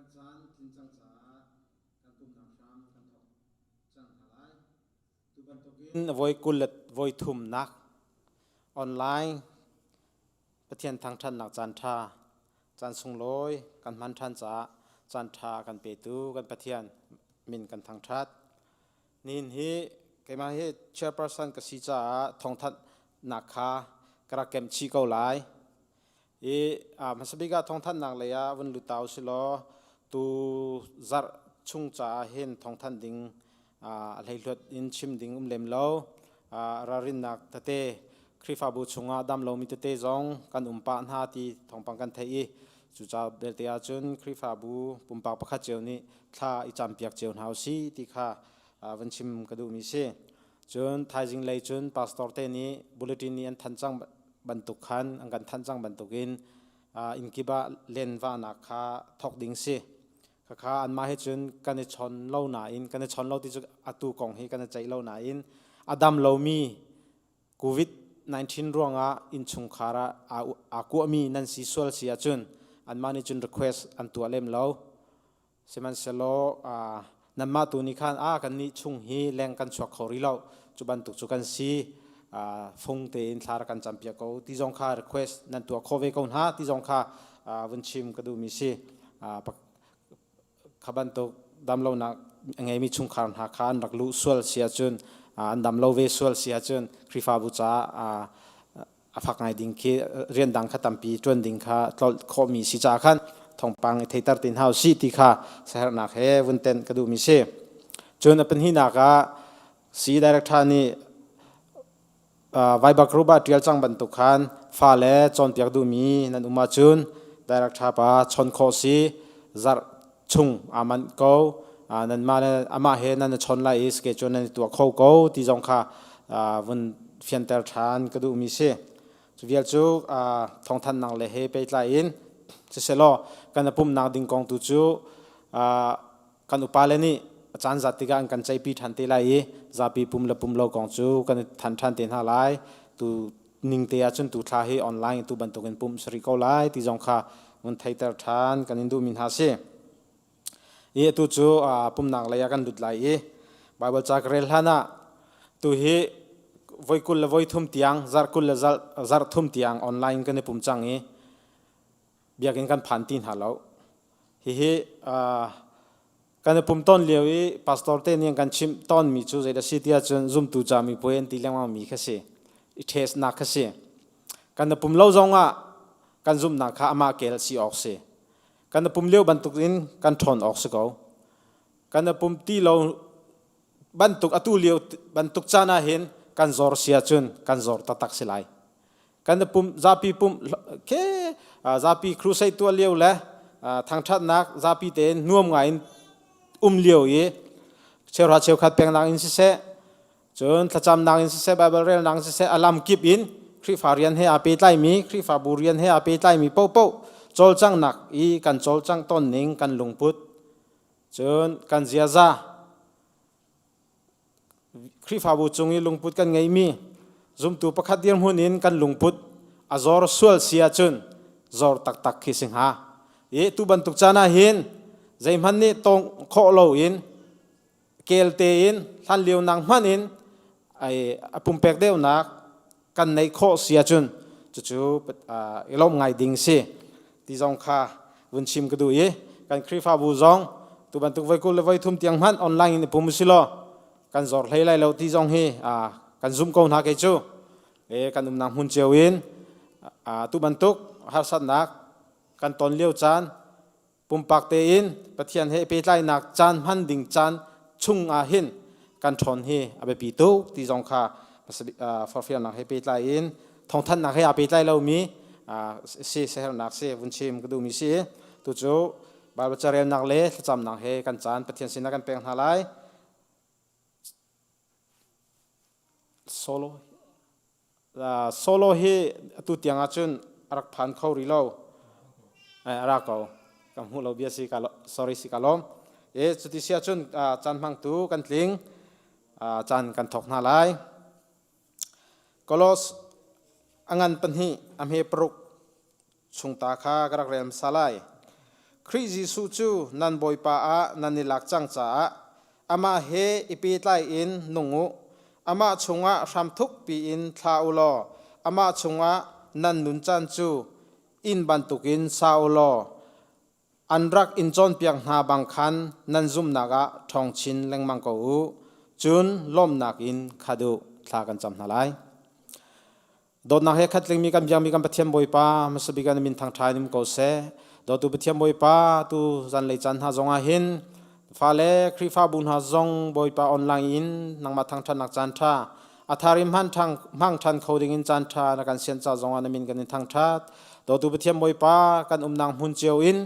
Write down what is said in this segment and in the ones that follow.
Kan caan tlin cang caah kan pumnak hram kan thawk cang hna lai. Tu bantukin voi 23nak online Pathian thangṭhatnak caan ṭha, caan sunglawi kan hman ṭhan caah caan ṭha kan petu kan Pathian min kan thangṭhat. Nihin hi keimah hi chairperson ka si caah thawngthanhnak kha ka rak kemh chih ko lai. I hmasa bik ah thawngthanhnak lei ah vun lut ta usilaw tu zarh chung caah hin thawngthanh ding a hleihluat in chim ding um lem lo. Ralrinnak tete Khrihfabu chungah dam lomi tete zong kan um pah hna ti thawngpang kan theih i cucaah belte ahcun Khrihfabu pumpak pakhat cio nih thla i campiak cio hna usih ti kha van chim ka duhmi si. Cun thaizing lei cun pastor te nih bulletin nih an thanh cang bantuk khan an kan thanh cang bantukin inn kip ah len vahnak kha thawk ding si. Khakha anmah he cun kan i chawn lo nain kan i chawn lo ti cu atu kong hi kan i ceih lo nain a dam lomi COVID-19 ruangah innchungkhar ah aa kuahmi nan si sual si ahcun anmah nih cun request an tuah lem lo. Sihmanhsehlaw nanmah tu nih khan a kannih chung hi leng kan chuak kho rih lo cu bantuk cu kan si fung tein thla rak kan campiak ko ti zong kha request nan tuah khawh ve ko hna ti zong kha vun chim ka duhmi si. Kha bantuk damlonak a ngeimi chungkhar hna kha an rak luh sual si ahcun an dam lo ve sual si ahcun Khrihfabu caah a fak ngai ding khi rian dang kha tampi ṭuan ding kha tlolh khawhmi si caah khan thawngpang i theiter ti hna usih ti kha siaherhnak he vun tenh ka duhmi si. Cun a pahnihnak ah si director nih Viber group ah ṭial cang bantuk khan fale cawnpiak duhmi nan um ahcun director pa chon khawh si zarh chung aa manh ko nanmah le amah he nan i chawn lai i schedule nan i tuah kho ko ti zong kha vun fianter ṭhan ka duhmi si. Cu vial cu thawngthanhnak le he pehtlai in siselaw kan i pumhnak ding kong tu cu kan upa le nih a caan zat tikah an kan ceihpi ṭhan te lai i zapi pum le pum lo kong cu kan i than ṭhan te hna lai. Tu ning te ahcun tu thla hi online tu bantukin pumh si rih ko lai ti zong kha vun theiter ṭhan kan in duhmi hna si. I atu cu pumnak lei ah kan lut lai i Baibal ca ka rel hlan ah tu hi voi 23 tiang zarh 20 le zarh thum tiang online kan i pum cang i biakinn kan phan ti hna lo. Hihi kan i pum tawn lio i pastor te nih an kan chimh tawnmi cu zeidah si ti ahcun zumtu ca mipuai an ti lengmang mi kha si. I testnak kha si. Kan i pum lo zong ah kan zumhnak kha amah kel si awk si. Kan i pum lio bantuk in kan ṭhawn awk si ko. Kan i pum ti lo bantuk atu lio bantuk caan ah hin kan zor si ahcun kan zor taktak si lai. Kan pum zapi pum ke zapi crusade tuah lio le thangthatnak zapi tein nuam ngai in um lio i cheuhra cheukhat peknak in siseh cun thlacamnak in siseh Bible relnak in siseh alam kip in Khrihfa rian he aa pehtlaimi Khrihfabu rian he aa pehtlaimi paohpaoh cawlcanghnak i kan cawlcangh tawn ning kan lungput cun kan ziaza Khrihfabu cung i lungput kan ngeihmi zumtu pakhat dirhmun in kan lungput a zor sual si ahcun zor taktak khi si hnga. I tu bantuk caan ah hin zeihmanh nih tawng khawh loin kel tein hlan lio nang hmanh in ai a pumpek deuhnak kan neih khawh si ahcun cucu i lawmh ngai ding si ti zong kha vun chim ka duh i kan Khrihfabu zong tu bantuk voi 23 tiang hmanh online in i pum usih law kan zor hlei lai lo ti zong hi kan zum ko hna kei cu e kan umnak hmun cio in tu bantuk harsatnak kan ton lio caan pumpak tein Pathian he pehtlainak caan hman ding caan chung ah hin kan ṭhawn hi a biapi tuk ti zong kha forhfialnak he pehtlai in thawngthanhnak he aa pehtlai lomi si siaherhnak si vun chim ka duhmi si tu cu Baibal carelnak le thlacamnak he kan caan Pathian sinah kan pek hna lai. Solo Solo hi atu tiang ahcun a rak phan kho rih lo. A ra ko. Ka hmuh lo bia si ka sorry si ka lawm. E cuti si ahcun caan hmangtu kan tling. Caan kan thawk hna lai. Kolos a ngan pahnih a hme paruk chungta kha ka rak rel hmasa lai. Khrih Jesuh cu nan Bawipa ah nan i lak cang caah amah he i pehtlai in nung u. Amah chungah hramthuk piin thla u law amah chungah nan nun caan cu inn bantukin sa u law an rak in cawnpiak hna bang khan nan zumhnak ah ṭhawng chin lengmang ko u. Cun lawmhnak in khat u. Thla kan cam hna lai. Dawtnak he khat tlingmi kan biakmi kan Pathian Bawipa hmasabik ah na min thangṭha in um ko seh. Dawtu Pathian Bawipa tu zanlei caan hna zongah hin fale Khrihfabu hna zong Bawipa online in nangmah thangṭhatnak caan ṭha a thar in hman ṭhang hmang ṭhan kho ding in caan ṭha na kan sian ca zongah na min kan in thangṭhat. Dawtu Pathian Bawipa kan umnak hmun cio in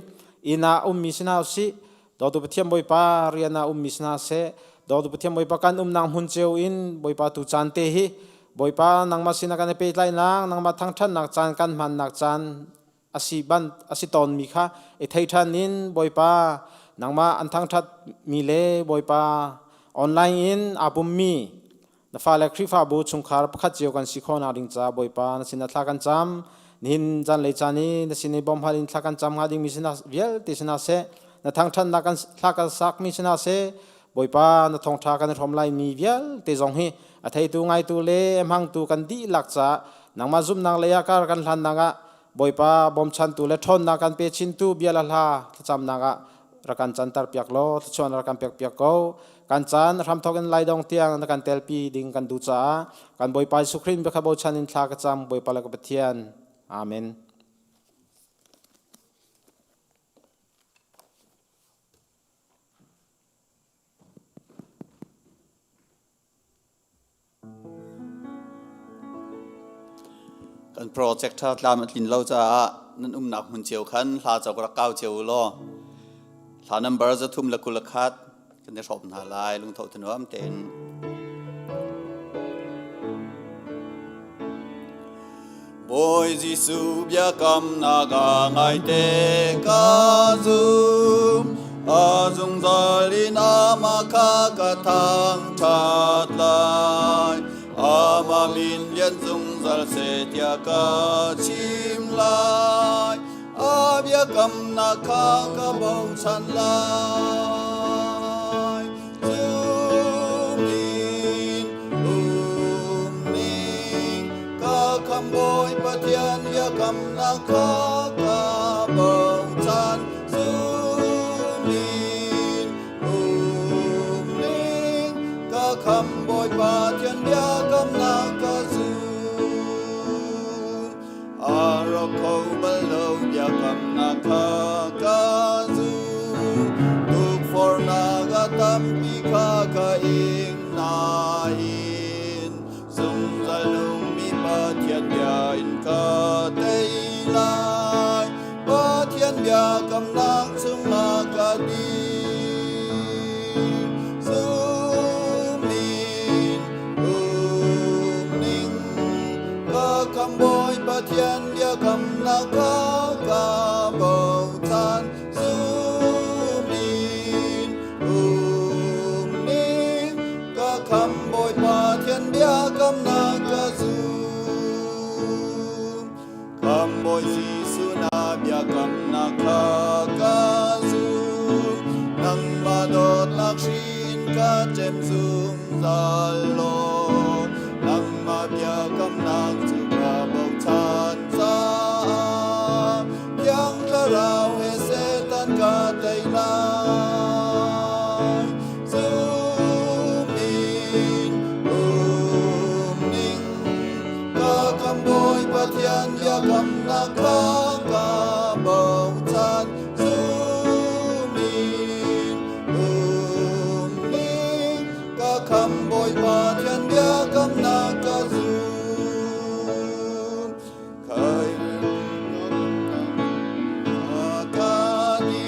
inn ah ummi si hna usih Dawtu Pathian Bawipa rian ah ummi si hna seh. Dawtu Pathian Bawipa kan umnak hmun cio in Bawipa tu caan te hi Bawipa nangmah sinah kan i pehtlainak nangmah thangṭhatnak caan kan hmannak caan asi ban asi tawnmi kha i thei ṭhan in Bawipa nangmah an thangṭhat mi le Bawipa online in aa pummi Na fale Khrihfabu chungkhar pakhat cio kan si khawhnak ding ca Bawipa na sinah thla kan cam. Nihin zanlei caan i na sin i bawmhal in thla kan cam hnga dingmi sinah vialte sinah seh, na thangṭhatnak kan thla kan sakmi sinah seh, Bawipa na thawngṭha kan i hrawm laimi vialte zong hi a theitu ngaitu le a hmangtu kan dihlak caah nangmah zumhnak lei ah kar kan hlannak ah Bawipa bawmchantu le ṭhawnnak kan pe chintu bia le hla thlacamnak ah rak kan canter piak law thluachuah rak kan pek piak ko. Kan caan hramthawk in laidong tiang na kan telpi ding kan duh caah kan Bawipa Jesuh Khrih biakha bochan in thla ka cam Bawipa le ka Pathian. Amen. Kan project ṭha tlam a tlin lo caah nan umnak hmun cio khan hla cawk rak kau cio u law hla number 321 kan i hrawm hna lai lungtho thanuam tein. Bawi Jesuh biakamnak a ngaite ka zum, a zungzal in amah kha ka thangṭhat lai. Amah min lian zungzal seh tiah ka chim lai. A biakamnak kha ka bochan lai. Zum in um ning ka khambawi Pathian biakamnak kha ka bochan. Zum in um ning ka khambawi Pathian biakamnak ka zum. A rawk kho bal lo biakamnak kha ka zum. Tukforhnak a tampi kha ka ing nain zungzal nungmi Pathian bia in ka tei lai. Pathian biakamnak chungah ka dir. Zum in um ning ka khambawi Pathian biakamnak kha ka bochan. Zum in um ning ka khambawi Pathian biakamnak ka zum. Khambawi Jesuh na biakamnak kha ka zum. Nangmah dawtnak hrin ka ṭem zungzal law. Nangmah biakamnak cu ka bochan caah Thiang Thlarau he Satan ka tei lai. Zum in um ning ka khambawi Pathian biakamnak kha ka bochan. Zum in um ning ka khambawi Pathian biakamnak ka zum. Kai ka ni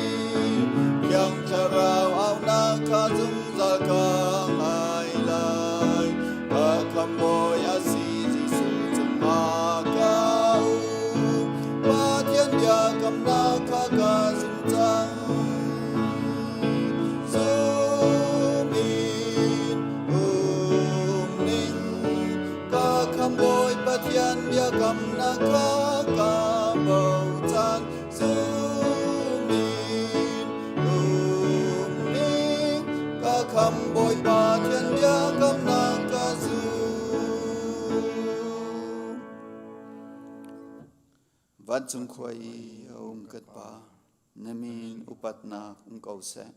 Thiang Thlarau aunak kha zungzal ka ngai lai. Ka khambawi a si Jesuh cungah ka um. Pathian biakamnak kha ka zum cang. Zum in um ning ka khambawi Pathian biakamnak kha ka bochan. Zum in. Vancung khua i a um kan Pa, na min upatnak um ko seh.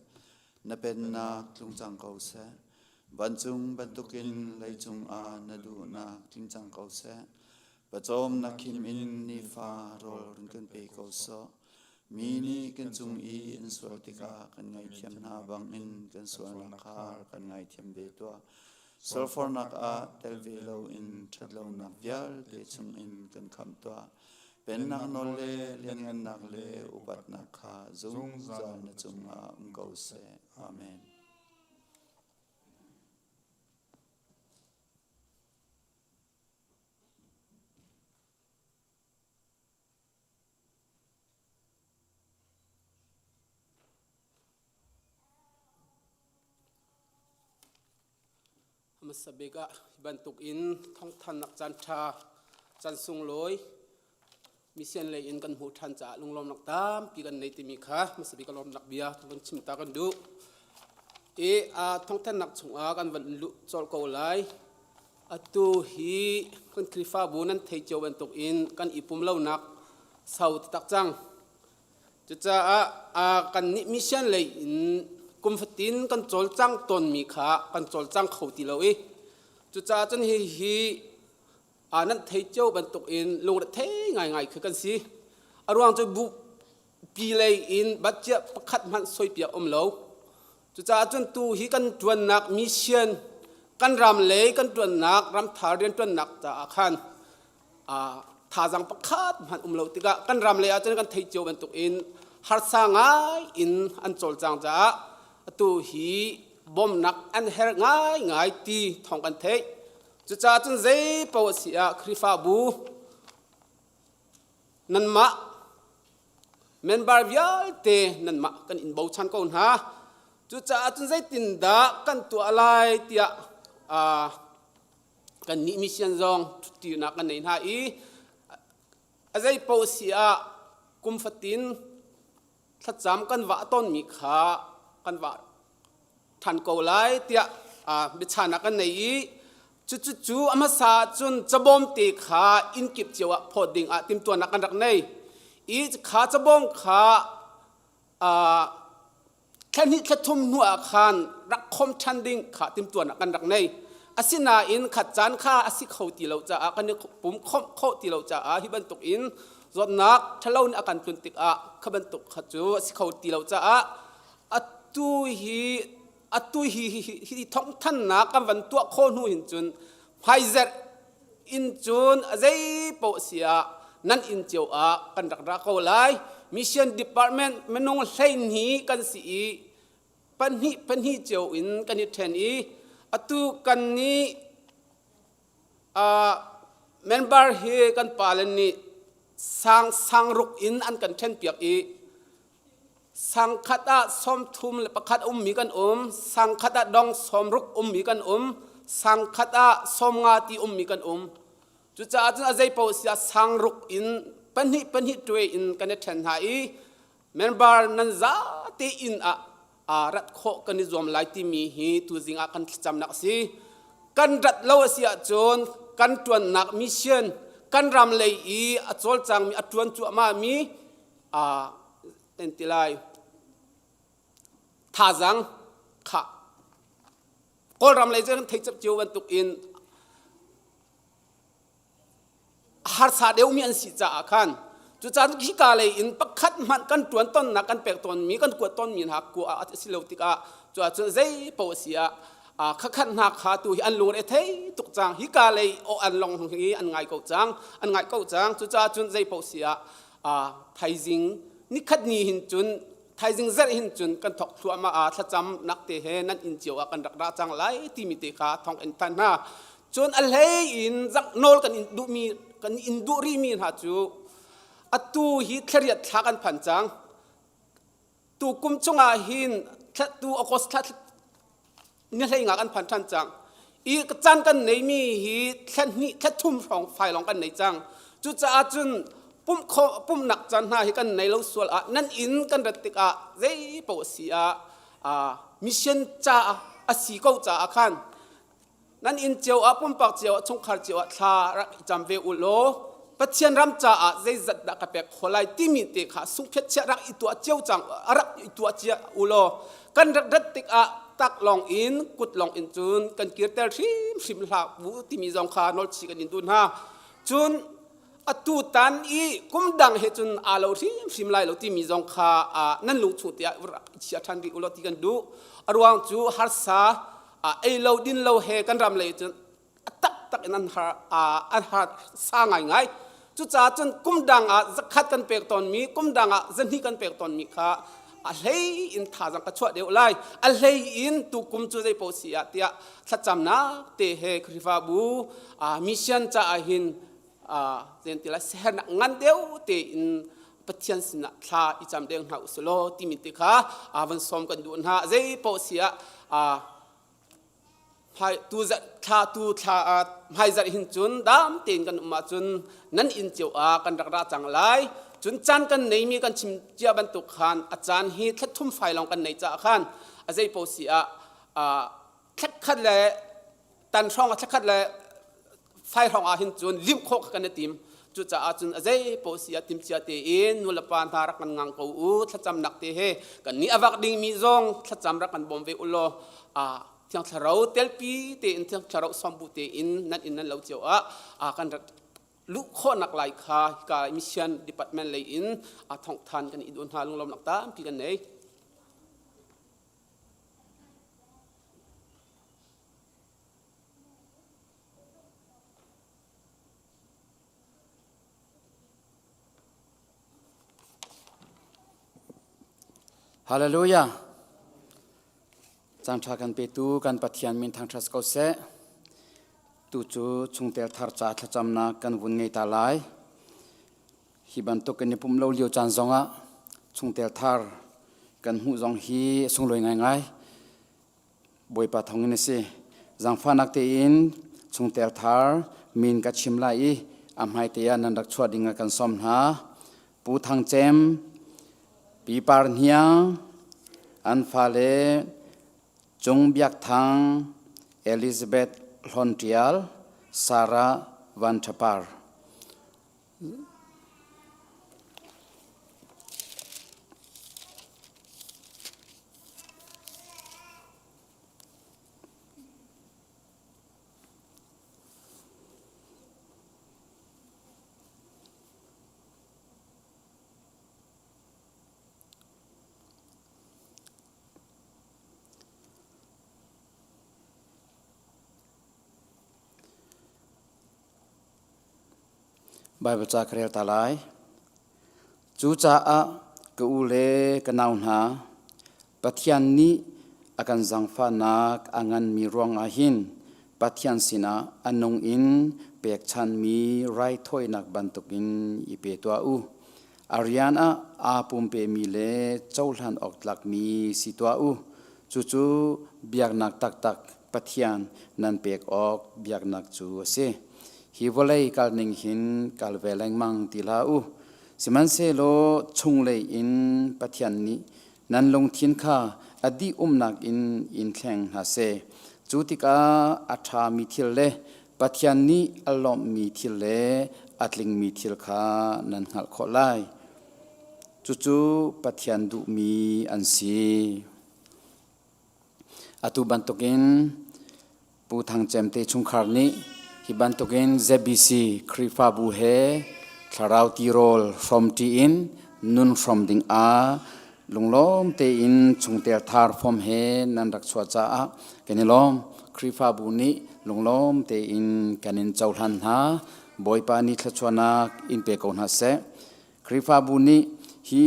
Na pennak tlung cang ko seh. Vancung bantukin leicung ah na duhnak tling cang ko seh. Pawcawmnak khim in nifa rawl run kan pe ko sawh. Mi nih kan cung i an sual tikah kan ngaihthiam hna bangin kan sualnak kha kan ngaithiam ve tuah. Sulfornak ah tel ve loin ṭhatlonak vialte chungin kan khamh tuah. Pennak nawl le lianngannak le upatnak kha zungzal na cungah um ko seh. Amen. Hmasa bik ah hi bantuk in thawngthannak caan ṭha caan sunglawi mission lei in kan hmuh ṭhan caah lunglawmnak tampi kan nei timi kha hmasa bik lawmnak bia kan chim ta kan duh. I thawngthannak chungah kan van luh colh ko lai. Atu hi kan Khrihfabu nan thei cio bantuk in kan i pum lonak sau taktak cang. Cucaah kannih mission lei in kum fatin kan cawlcang tawnmi kha kan cawlcang kho ti lo i cucaah cun hihi nan thei cio bantukin lungrethei ngaingai khi kan si. A ruang cu bupi lei in budget pakhat hmanh soipiak um lo. Cucaah cun tu hi kan ṭuannak mission kan ram lei kan ṭuannak ramthar rianṭuannak caah khan thazaang pakhat hmanh um lo tikah kan ram lei ahcun kan theih cio bantukin harsa ngai in an cawlcang caah atu hi bawmnak an herh ngaingai ti thawng kan theih. Cucaah cun zei paoh a si ah Khrihfabu nanmah member vialte nanmah kan in bochan ko hna. Cucaah cun zeitindah kan tuah lai tiah kannih mission zong ṭhutṭinak kan nei hna i a zei paoh si ah kum fatin thlacam kan vah tawnmi kha kan vah ṭhan ko lai tiah biachahnak kan nei i cucu a hmasa cun cabawm te kha inn kip cio ah phawt ding ah timhtuahnak kan rak nei i kha cabawm kha Thla hnih thla thum hnu ah khan rak khom ṭhan ding kha timhtuahnak kan rak nei. Asinain khat caan kha a si kho ti lo caah kan i pum khomh khawh ti lo caah hi bantuk in zawtnak ṭhalo nih a kan tlun tikah kha bantuk kha cu a si kho ti lo caah atu hi atu hi hi hi thawngthannak kan van tuah khawh hnu hin cun hmaizerh inn cun a zei paoh si ah nan inn cio ah kan rak ra ko lai. Mission department minung 12 kan si i pahnih pahnih cio in kan i ṭhen i atu kan nih uh, member hi kan pale nih sang sangruk in an kan ṭhen piak i Sangkhat ah 31 ummi kan um, sangkhat ah dong 60 ummi kan um, sangkhat ah 50 ti ummi kan um. Cucaah cun a zei paoh si ah sangruk in pahnih pahnih ṭue in kan i ṭhen hna i member nan zate inn ah aa rat khawh kan i zuam lai timi hi tuzing ah kan thlacamnak a si. Kan rat lo a si ahcun kan ṭuannak mission kan ram lei i a cawlcangmi a ṭuan cuahmahmi an ti lai thazang kha Kawlram lei cu kan thei cio bantuk in harsa deuhmi an si caah khan cucaah hika lei in pakhat hmanh kan ṭuan tonnak kan pek tawnmi kan kuat tawnmi hna kua a si lo tikah cuahcun zei paoh a si ah khakhat hna kha tu hi an lungre thei tuk cang hika lei aw an long hi an ngai ko cang an ngai ko cang cucaah cun zei paoh si ah thaizing nikhat ni hin cun thaizing zarh hin cun kan thok thluahmah ah thlacam nak te he nan inn cio ah kan rak ra cang lai timi te kha thong in than hna cun a hlei in zak nawl kan in duhmi kan in duh rihmi hna cu atu hi thlariat thla kan phan cang tu kum chungah hin tu August thla ni hlei nga kan phan ṭhan cang i caan kan neimi hi thla hnih thla thum hrawng fai lawng kan nei cang cucaah cun pumh kho pumhnak caan hna hi kan nei lo sual ah nan inn kan rat tikah zei paoh a si ah mission ca a si ko caah khan nan inn cio ah pumpak cio ah chungkhar cio ah thla rak i cam ve u law. Pathian ram caah zeizat dah ka pek khawh lai timi te kha sungphiat chiah rak i tuah cio cang rak i tuah cia u law kan rak rat tikah tak lawng in kut lawng in cun kan kirter hrimhrim hlah u timi zong kha nawlchih kan in duh hna. Cun atu tan i kum dang he cun aa lo hrimhrim lai lo timi zong kha nan lungchung tiah rak i chia ṭhan rih u law ti kan duh. A ruang cu harsa ei lo din lo he kan ram lei cun a taktak in an har an har sa ngaingai. Cucaah cun kum dang ah zakhat kan pek tawnmi, kum dang ah zahnih kan pek tawnmi kha a hlei in thazang ka chuah deuh lai. A hlei in tu kum cu zei paoh si ah tiah thlacamnak te he Khrihfabu mission caah hin zen ti lai sehernak ngan deuh tein Pathian sinah thla i cam deng hna usulaw timi te kha van sawm kan duh hna. Zei paoh si ah tu thla tu thla hmaizarh hin cun dam tein kan um ahcun nan inn cio ah kan rak ra cang lai. Cun caan kan neimi kan chim cia bantuk khan a caan hi thla thum fai lawng kan nei caah khan a zei paoh si ah thlakhat le tan hrawng ah thlakhat le fai hrawng ah hin cun lim khawh kha kan i tim. Cucaah cun a zei paoh si ah timcia tein nulepa hna rak kan ngang ko u. Thlacamnak te he kan nih a vak dingmi zong thlacam rak kan bawm ve u law Thiang Thlarau telpi tein Thiang Thlarau sawmbu tein nan inn nan lo cio ah kan rak luh khawhnak lai kha hika mission department lei in thawngthan kan i duh hna. Lunglawmnak tampi kan nei. Hallelujah. Caan ṭha kan petu kan Pathian min thangṭhat ko seh. Tu cu chungtel thar ca thlacamnak kan vun ngei ta lai. Hi bantuk kan i pumh lo lio caan zongah chungtel thar kan hmuh zong hi a sunglawi ngaingai. Bawipa thawngin a si. Zaangfahnak tein chungtel thar min ka chim lai i a hmaite ah nan rak chuah ding ah kan sawm hna. Pu Thang Cem, Pi Par Hniang, an fale Cung Biak Thang, Elizabeth Hlawn Ṭial, Sarah Van Ṭha Par. Baibal ca ka rel ta lai. Cucaah ka u le ka nau hna, Pathian nih a kan zaangfahnak a nganmi ruangah hin Pathian sinah a nung in pekchanmi raithawinak bantukin i pe tuah u. A rian ah aa pumpemi le cohlan awk tlakmi si tuah u. Cucu biaknak taktak Pathian nan pek awk biaknak cu a si. Hi vawlei kalning hin kal ve lengmang ti hlah u. Sihmanhsehlaw chunglei in Pathian nih nan lungthin kha a dih umnak in in thleng hna seh. Cu tikah a ṭhami thil le Pathian nih a lawmhmi thil le a tlingmi thil kha nan hngalh khawh lai. Cucu Pathian duhmi an si. Atu bantukin Pu Thang Cem te chungkhar nih hi bantukin ZBC Khrihfabu he thlarau tirawl hrawmṭi in nun hrawm ding ah lunglawm tein chungtel thar fom he nan rak chuah caah kan i lawm. Khrihfabu nih lunglawm tein kan in cohlan hna. Bawipa nih thluachuahnak in pe ko hna seh. Khrihfabu nih hi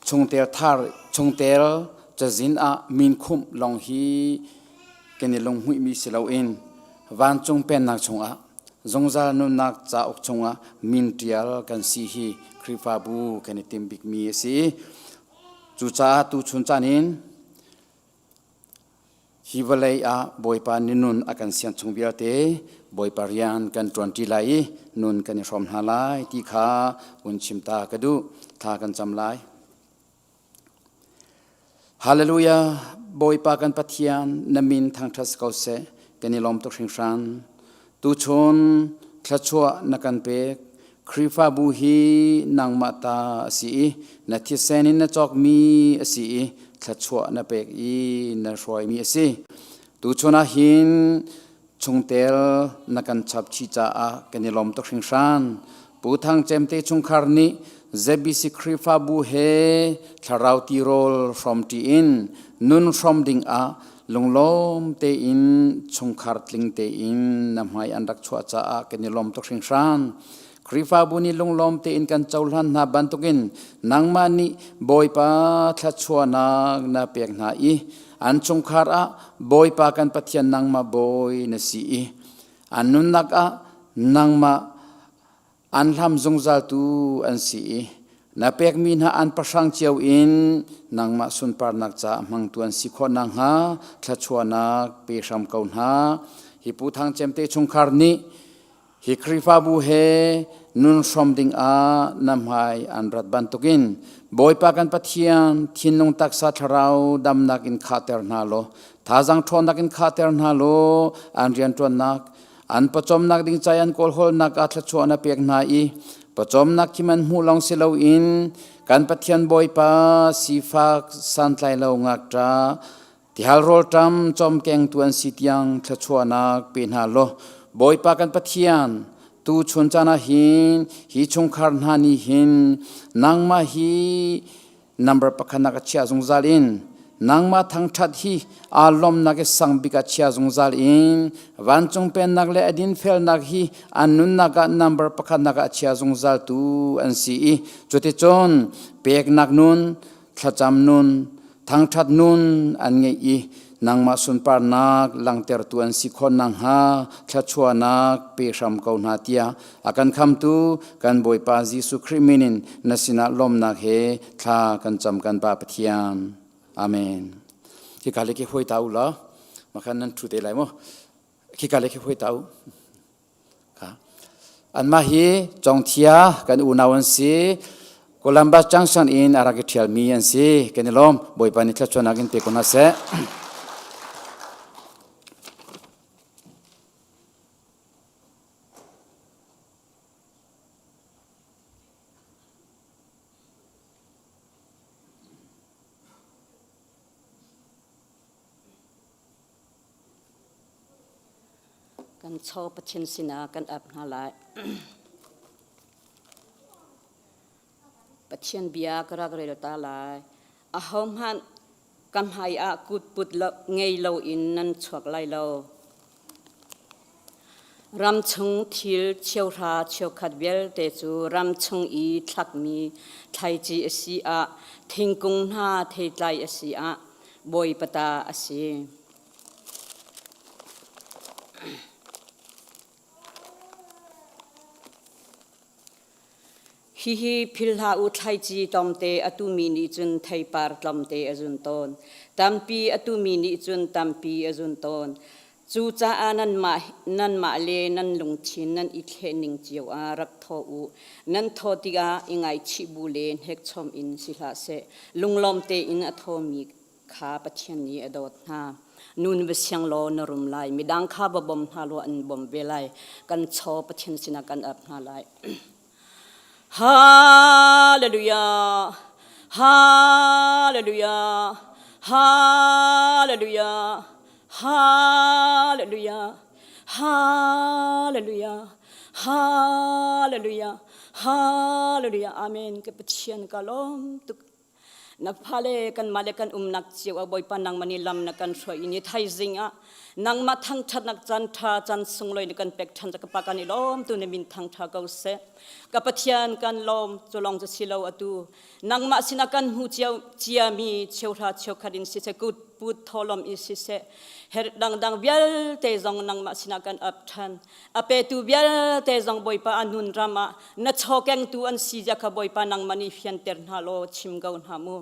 chungtel thar chungtel cazin ah min khumh lawng hi kan i lunghmuihmi si loin vancung pennak chungah zungzal nunnak cauk chungah min ṭial kan si hi Khrihfabu kan i tim bikmi a si. Cucaah tuchun caan in Hi vawlei ah Bawipa nih nun a kan sian chung vialte Bawipa rian kan ṭuanṭi lai i nun kan i hrawm hna lai ti kha hun chim ta ka duh. Thla kan cam lai. Hallelujah! Bawipa kan Pathian, na min thangṭhat si ko seh. Kan i lawm tuk hringhran. Tuchun thluachuah na kan pek. Khrihfabu hi nangmah ta a si i na thisen in na cawkmi a si i thluachuah na pek i na hruaimi a si. Tuchun ah hin chungtel na kan chap chih caah kan i lawm tuk hringhran. Pu Thang Cem te chungkhar nih ZBC Khrihfabu he thlarau tirawl hrawmṭi in nun hrawm ding ah lunglawm tein chungkhar tling tein na hmai an rak chuah caah kan i lawm tuk hringhran. Khrihfabu nih lunglawm tein kan cohlan hna bantukin nangmah nih Bawipa thluachuahnak na pek hna i an chungkhar ah Bawipa kan Pathian nangmah Bawi na si i an nunnak ah nangmah an hlam zungzaltu an si i na pekmi hna an pahrang cio in nangmah sunparnak caah hmangtu an si khawh nakhnga thluachuahnak pe hram ko hna. Hi Pu Thang Cem te chungkhar nih hi Khrihfabu he nun hrawm ding ah na hmai an rat bantukin Bawipa kan Pathian thinlung taksa thlarau damnak in khahter hna law thazaang ṭhawnnak in khahter hna law an rianṭuannak an pawcawmnak ding ca an kawlhawlnak ah thluachuah na pek hna i pawcawmnak khi man hmuh lawng si loin kan Pathian Bawipa sifak santlai lo ngakṭa tihal rawlṭam cawmkengtu an si tiang thluachuahnak pe hna law Bawipa kan Pathian tu chun caan ah hin hi chungkhar hna nih hin nangmah hi Number pakhat nak a chia zungzal in nangmah thangṭhat hi aa lawmnak i sang bik a chia zungzal in vancung pennak le a dinfelnak hi an nunnak ah number pakhat nak ah a chia zungzal tu an si i cuticun peknak nun thlacam nun thangṭhat nun an ngeih i nangmah sunparnak langhtertu an si khawh nakhnga thluachuahnak pe hram ko hna tiah a kan khamtu kan Bawipa Jesuh Khrih min in na sinah lawmnak he thla kan cam kan Pa Pathian. Amen. Khika le khi hoi ta u law makhan nan thu te lai mu. Khika le khi hoi ta u. Ka. Anmah hi Congthia kan unau an si. Columbus Junction in a rak i ṭhialmi an si. Kan i lawm. Bawipa nih thluachuahnak in pe ko hna seh. Kan chaw Pathian sinah kan ap hna lai. Pathian bia ka rak rel ta lai. Ahohmanh ka hmai ah kut put lo, ngei loin nan chuak lai lo. Ram chung thil cheuhra cheukhat vialte cu ram chung i thlakmi thlaici a si ah, thingkung hna theitlai a si ah, Bawipa ta a si. Hihi philh hlah u thlaici tlawmte a tumi nih cun theipar tlawmte a zun tawn. Tampi a tumi nih cun tampi a zun tawn. Cucaah nanmah, nanmah le nan lungthin nan i thlehning cio ah rak thaw u. Nan thaw tikah i ngaichih bu le hnekchom in si hlah seh. Lunglawm tein a thawmi kha Pathian nih a dawt hna. Nun va siang law na rum lai. Midang kha va bawm hna law an bawm ve lai. Kan chaw Pathian sinah kan ap hna lai. Hallelujah! Hallelujah! Hallelujah! Hallelujah! Hallelujah! Hallelujah! Hallelujah! Amen. Ka Pathian ka lawm tuk. Na fale kanmah le kan umnak cio ah Bawipa nangmah nih lam na kan hruai i ni thaizing ah nangmah thangṭhatnak caan ṭha caan sunglawi na kan pek ṭhan ka pa kan i lawm tu na min thangṭha ko seh ka Pathian kan lawm cu lawng cu si lo atu nangmah sinah kan hmu cio ciami cheuhra cheukhat in siseh kut put thawlawm in siseh her dangdang vialte zong nangmah sinah kan ap ṭhan a petu vialte zong Bawipa a nun ram ah na chawkengtu an si zia kha Bawipa nangmah nih fianter hna law chim ko hna mu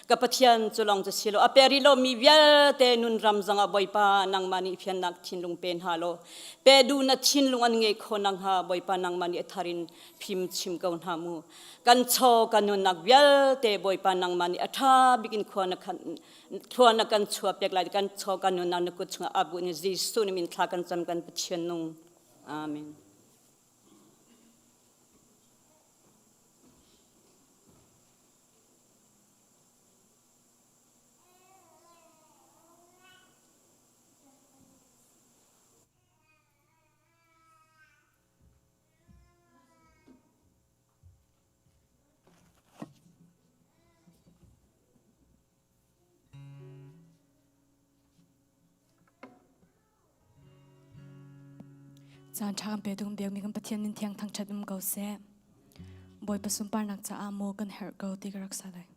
ka Pathian cu lawng cu si lo a pe rih lomi vialte nun ram zong ah Bawipa nangmah nih fiannak thinlung pe hna law pe duh na thinlung an ngei kho nakhnga Bawipa nangmah nih a thar in phim chim ko hna mu kan chaw kan nunnak vialte Bawipa nangmah nih a ṭha bik in khua na khan khua na kan chuah pek lai kan chaw kan nunnak na kut chungah abu ni Jesuh nih min thla kan cam kan Pathian nung amen. Caan ṭha kan petu kan biakmi kan Pathian min thiang thangṭhat um ko seh. Bawipa sunparnak caah maw kan herh ko ti ka rak sa lai.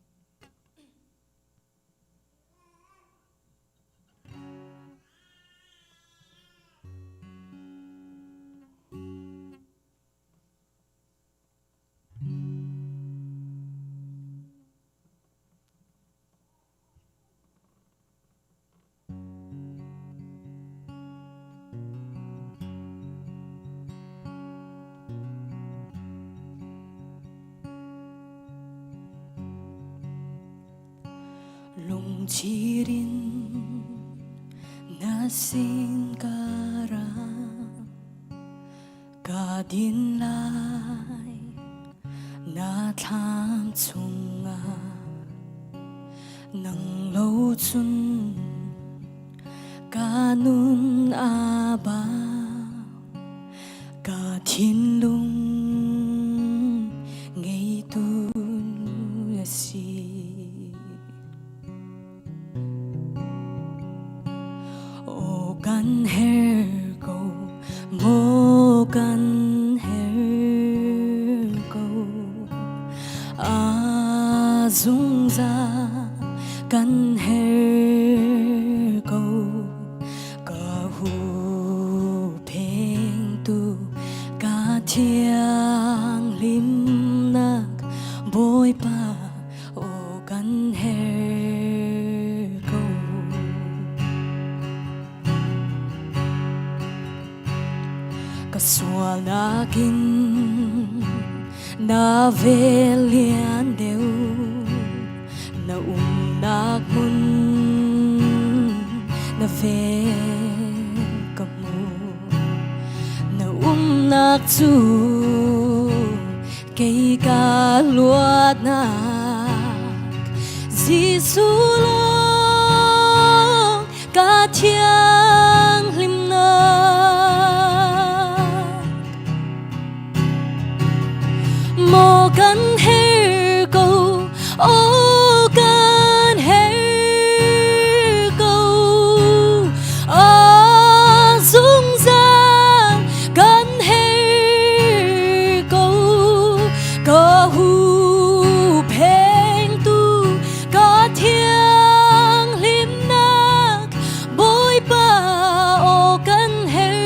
Lungchir in na sin ka ra ka din lai na thlam chungah nang lo cun ka nun a bau ka thinlung ngeitu na si. Aw kan her ko, maw kan her ko. A zungzal kan her ko. Ka huphengtu ka thianghlimnak Bawipa aw kan her ko. Ka sualnak in na vel lian deuh na umnak hmun na vel ka hmu na umnak cu kei ka luatnak Jesuh lawng ka thianghlimnak Maw kan her ko oh kan her ko a zungzal kan her ko ka huphengtu ka thianghlimnak Bawipa aw kan her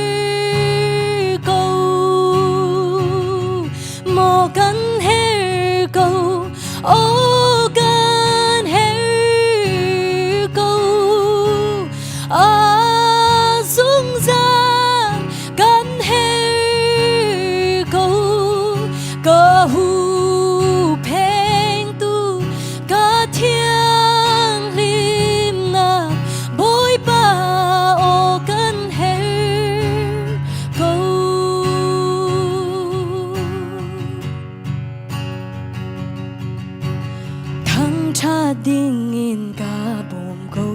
ko maw kan her ko aw kan her ko a zungzal kan her ko ka huphengtu ka thianghlimnak Bawipa aw kan her ko. Thangṭhat dingin ka bawm ko.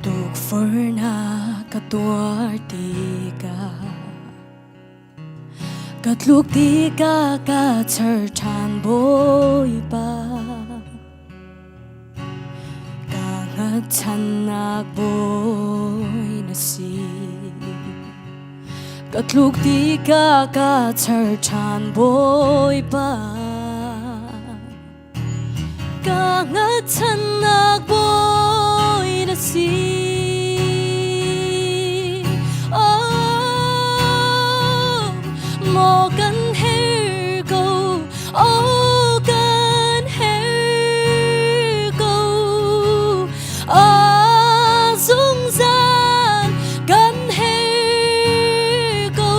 Tukforhnak ka tuar tikah Ka tluk tikah ka char ṭhan Bawipa. Ka hngatchannak bawi na si. Ka tluk tikah ka char ṭhan Bawipa. Ka hngatchannak bawi na si. Oh, maw kan her ko, oh kan her ko. A zungzal kan her ko,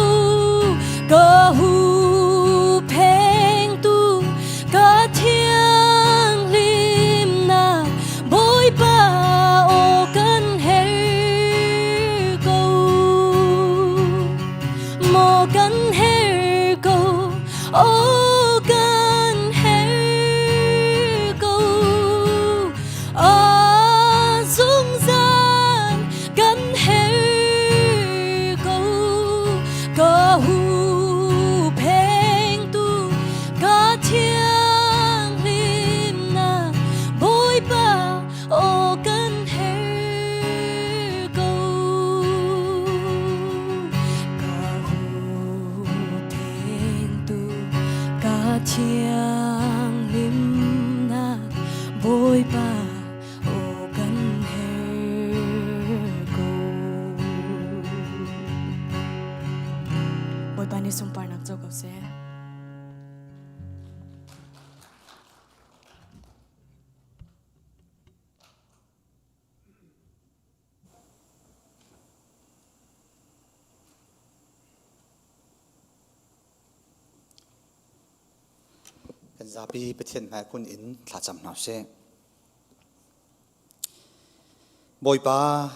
ka huphengtu ka thianghlimnak Bawipa aw kan her ko maw kan her ko aw kan her ko a zungzal kan her ko ka huphengtu ka thianghlimnak Bawipa aw kan her ko. thianghlimnak Bawipa aw kan herh ko. Bawipa nih sunparnak co ko seh. Kan zapi Pathian hmai kun in thlacam hna usih. Bawipa,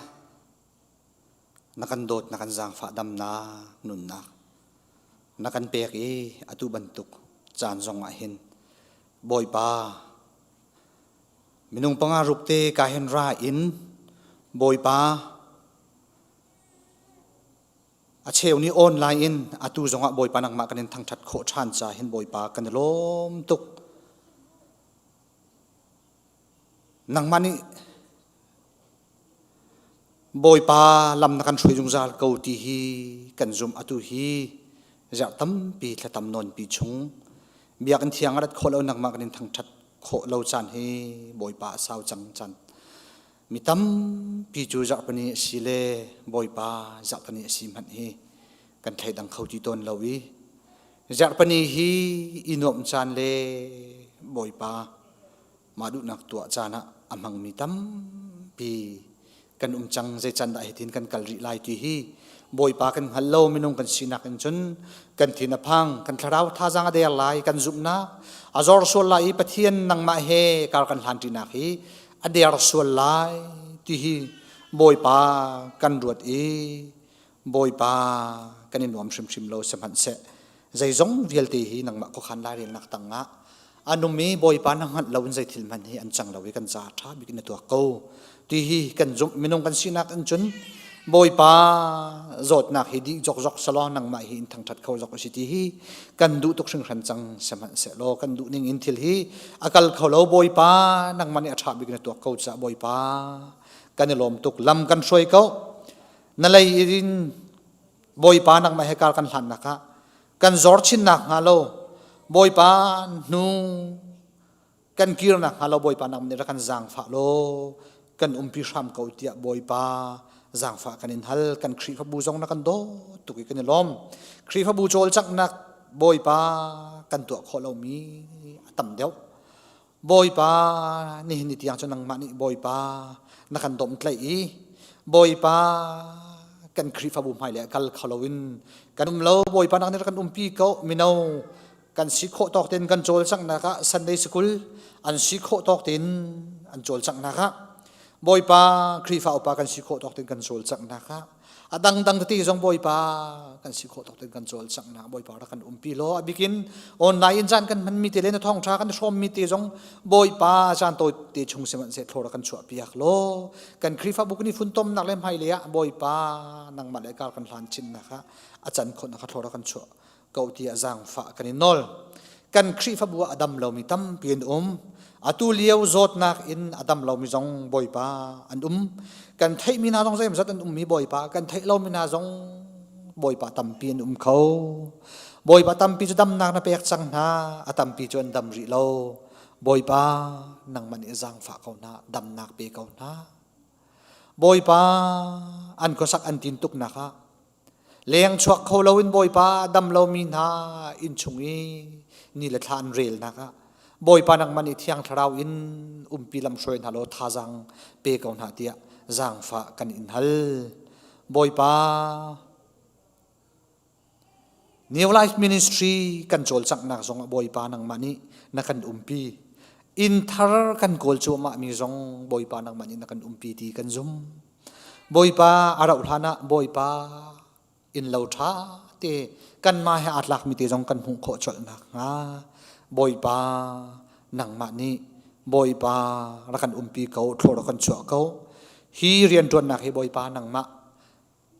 na kan dawt, na kan zaangfah damnak, nunnak na kan pek i atu bantuk caan zong ah hin Bawipa, minung panga ruk te ka hin ra in Bawipa, a cheu nih online in atu zongah Bawipa nangmah kan in thangṭhat khawh ṭhan ca hin Bawipa kan i lawm tuk. Nangmah nih Bawipa lam na kan hruai zungzal ko ti hi kan zumh atu hi zarh tampi thla tam nawn pi chung biakinn thiang a rat khawh lo nangmah kan in thangṭhat khawh lo caan hi Bawipa a sau cang caan Mi tampi cu zarhpini a si le Bawipa zarhpini a si hmanh hi kan thleidang kho ti tawn lo i zarhpini hi i nuamh caan le Bawipa mah duhnak tuah caan ah a hmangmi tampi kan um cang zei can dah hitin kan kal rih lai ti hi Bawipa kan hngal lo minung kan sinak in cun kan thin a phang kan thlarau thazaang a der lai kan zumhnak a zor sual lai i Pathian nangmah he kar kan hlan ṭinak hi a der sual lai ti hi Bawipa kan ruat i Bawipa kan i nuam hrimhrim lo sihmanhseh zeizong vialte hi nangmah khuakhan lairelnak tangah a num i Bawipa na hngalh lo in zei thil hmanh hi an cang lo i kan ca ṭha bik in na tuak ko ti hi kan zumh minung kan sinak in cun Bawipa zawtnak hi dih zokzok selaw nangmah hi in thangṭhat kho zok a si ti hi kan duh tuk hringhran cang sihmanhsehlaw kan duh ning in thil hi a kal kho lo Bawipa nangmah nih a ṭha bik na tuak ko caah Bawipa kan i lawm tuk lam kan hruai ko na lei in Bawipa nangmah he kar kan hlannak ah kan zor chinnak hnga lo Bawipa hnu kan kir nakhnga lo Bawipa nang nih rak kan zaangfah law kan umpi hram ko tiah Bawipa zaangfah kan in hal kan Khrihfabu zong na kan dawt tuk i kan i lawm Khrihfabu cawlcanghnak Bawipa kan tuah khawh lomi a tam deuh Bawipa nihin ni tiang cu nangmah nih Bawipa na kan domhtlaih i Bawipa kan Khrihfabu hmai le kal kho loin kan um lo Bawipa nang nih rak kan umpi ko mino kan si khawh tawk tein kan cawlcanghnak ah Sunday School an si khawh tawk tein an cawlcanghnak ah Bawipa Khrihfa upa kan si khawh tawk tein kan cawlcanghnak ah a dangdang tete zong Bawipa kan si khawh tawk tein kan cawlcanghnak Bawipa rak kan umpi law a bikin online in caan kan hmanmi te le na thawngṭha kan hrawmmi te zong Bawipa caan tawi te chung sihmanhseh thlawr kan chuah piak law kan Khrihfabu kan i funtomnak le hmailei ah Bawipa nangmah le kar kan hlan chinnak ah a can khawhnak kha thlawr kan chuah ko tiah zaangfah kan i nawl. Kan Khrihfabu ah a dam lomi tampi an um. Atu lio zawtnak in a dam lomi zong Bawipa an um. Kan theihmi hna zong zeimawzat an ummi Bawipa, kan theih lomi hna zong Bawipa tampi an um kho. Bawipa tampi cu damnak na pek cang hna, a tampi cu an dam rih lo. Bawipa nangmah nih zaangfah ko hna, damnak pe ko hna. Bawipa an khuasak an tin tuknak ah Leng chuak kho loin Bawipa dam lomi hna innchung i ni le thla an relnak ah Bawipa nangmah nih Thiang Thlarau in umpi lamhruai hna law thazaang pe ko hna tiah zaangfah kan in hal. Bawipa New Life Ministry kan cawlcanghnak zongah Bawipa nangmah nih na kan umpi. Inn thar kan kawl cuahmah mi zong Bawipa nangmah nih na kan umpi ti kan zum. Bawipa a rauh hlan ah Bawipa innlo ṭha te kanmah he aa tlakmi te zong kan hmuh khawh colh nakhnga Bawipa nangmah nih Bawipa rak kan umpi ko thlawh rak kan chuah ko hi rianṭuannak hi Bawipa nangmah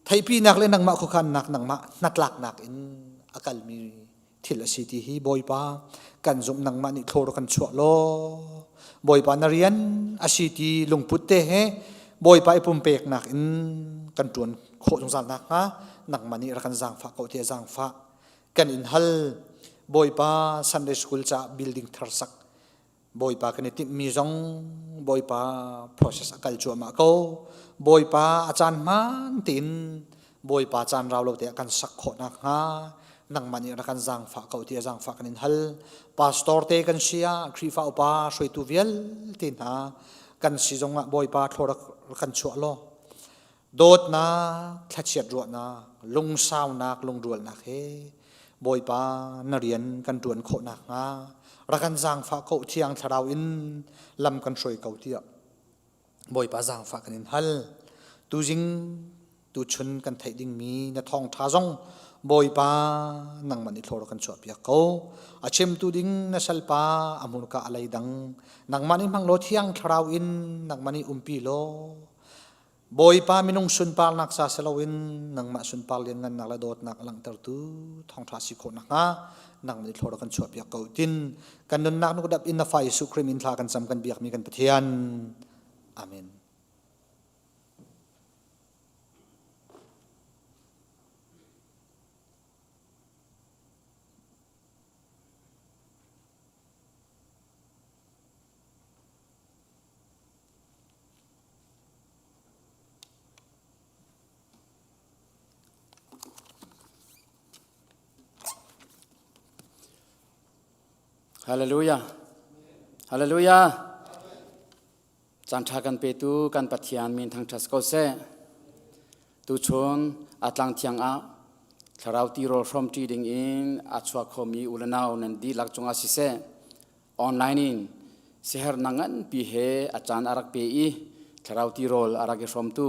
theihpinak le nangmah khuakhannak nangmah hnatlaknak in a kalmi thil a si ti hi Bawipa kan zumh nangmah nih thlawr kan chuah law Bawipa na rian a si ti lungput te he Bawipa i pumpeknak in kan ṭuan khawh zungzal nakhnga nangmah nih rak kan zaangfah ko tiah zaangfah kan in hal. Bawipa Sunday School ca building thar sak Bawipa kan i timhmi zong Bawipa process a kal cuahmah ko. Bawipa a caan hmaan tein Bawipa caan rau lo te ah kan sak khawh nakhnga nangmah nih rak kan zaangfah ko ti a zaangfah kan in hal. Pastor te kan si ah Khrihfa upa hruaitu vialte hna kan si zong ah Bawipa thlaw rak kan chuah law Dawtnak, thlachiat ruahnak, lungsaunak, lungrualnak he Bawipa na rian kan ṭuan khawh nakhnga rak kan zaangfah ko thiang thlarau in lam kan hruai ko tiah Bawipa zaangfah kan in hal. Tuzing tuchun kan theih dingmi na thawngṭha zong Bawipa nangmah nih thlawr kan chuahpiak ko. A chimtu ding na salpa a hmurka a lei dang nangmah nih hmang law thiang thlarau in nangmah nih umpi law Bawipa minung sunparnak ca si loin nangmah sunpar lianngannak le dawtnak a langhtertu thawngṭha si khawh nakhnga nang nih thlawr kan chuahpiak ko tin kan nunnak nukdap in na fa Jesuh Khrih min thla kan cam kan biakmi kan Pathian. Amen. Hallelujah. Hallelujah. Caan ṭha kan petu kan Pathian min thangṭhat ko seh. Tuchun atlang thiang ah thlarau tirawl hrawmṭi ding in a chuak khomi u le nau nan dihlak cungah siseh online in siaherhnak nganpi he a caan a rak pe i thlarau tirawl a rak i hrawmtu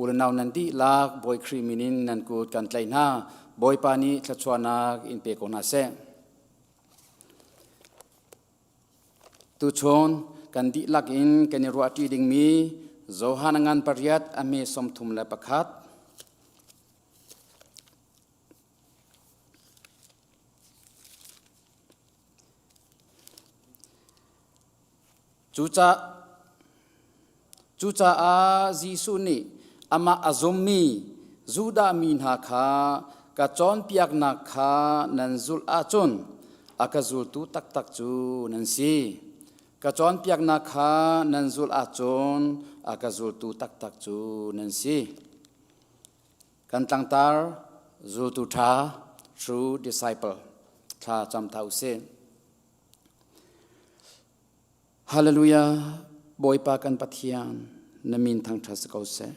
u le nau nan dihlak Bawi Khrih min in nan kut kan tlaih hna. Bawipa nih thluachuahnak in pe ko hna seh. Tuchun kan dihlak in kan i ruahṭi dingmi Johan ngan pariat a hme 31. Cucaah Jesuh nih amah a zummi Judah mi hna kha ka cawnpiaknak kha nan zulh ahcun a ka zultu taktak cu nan si. Ka cawnpiaknak kha nan zulh ahcun a ka zultu taktak cu nan si. Kan tlangtar zultu ṭha, true disciple, thla cam ta usih. Hallelujah, Bawipa kan Pathian, na min thangṭhat si ko seh.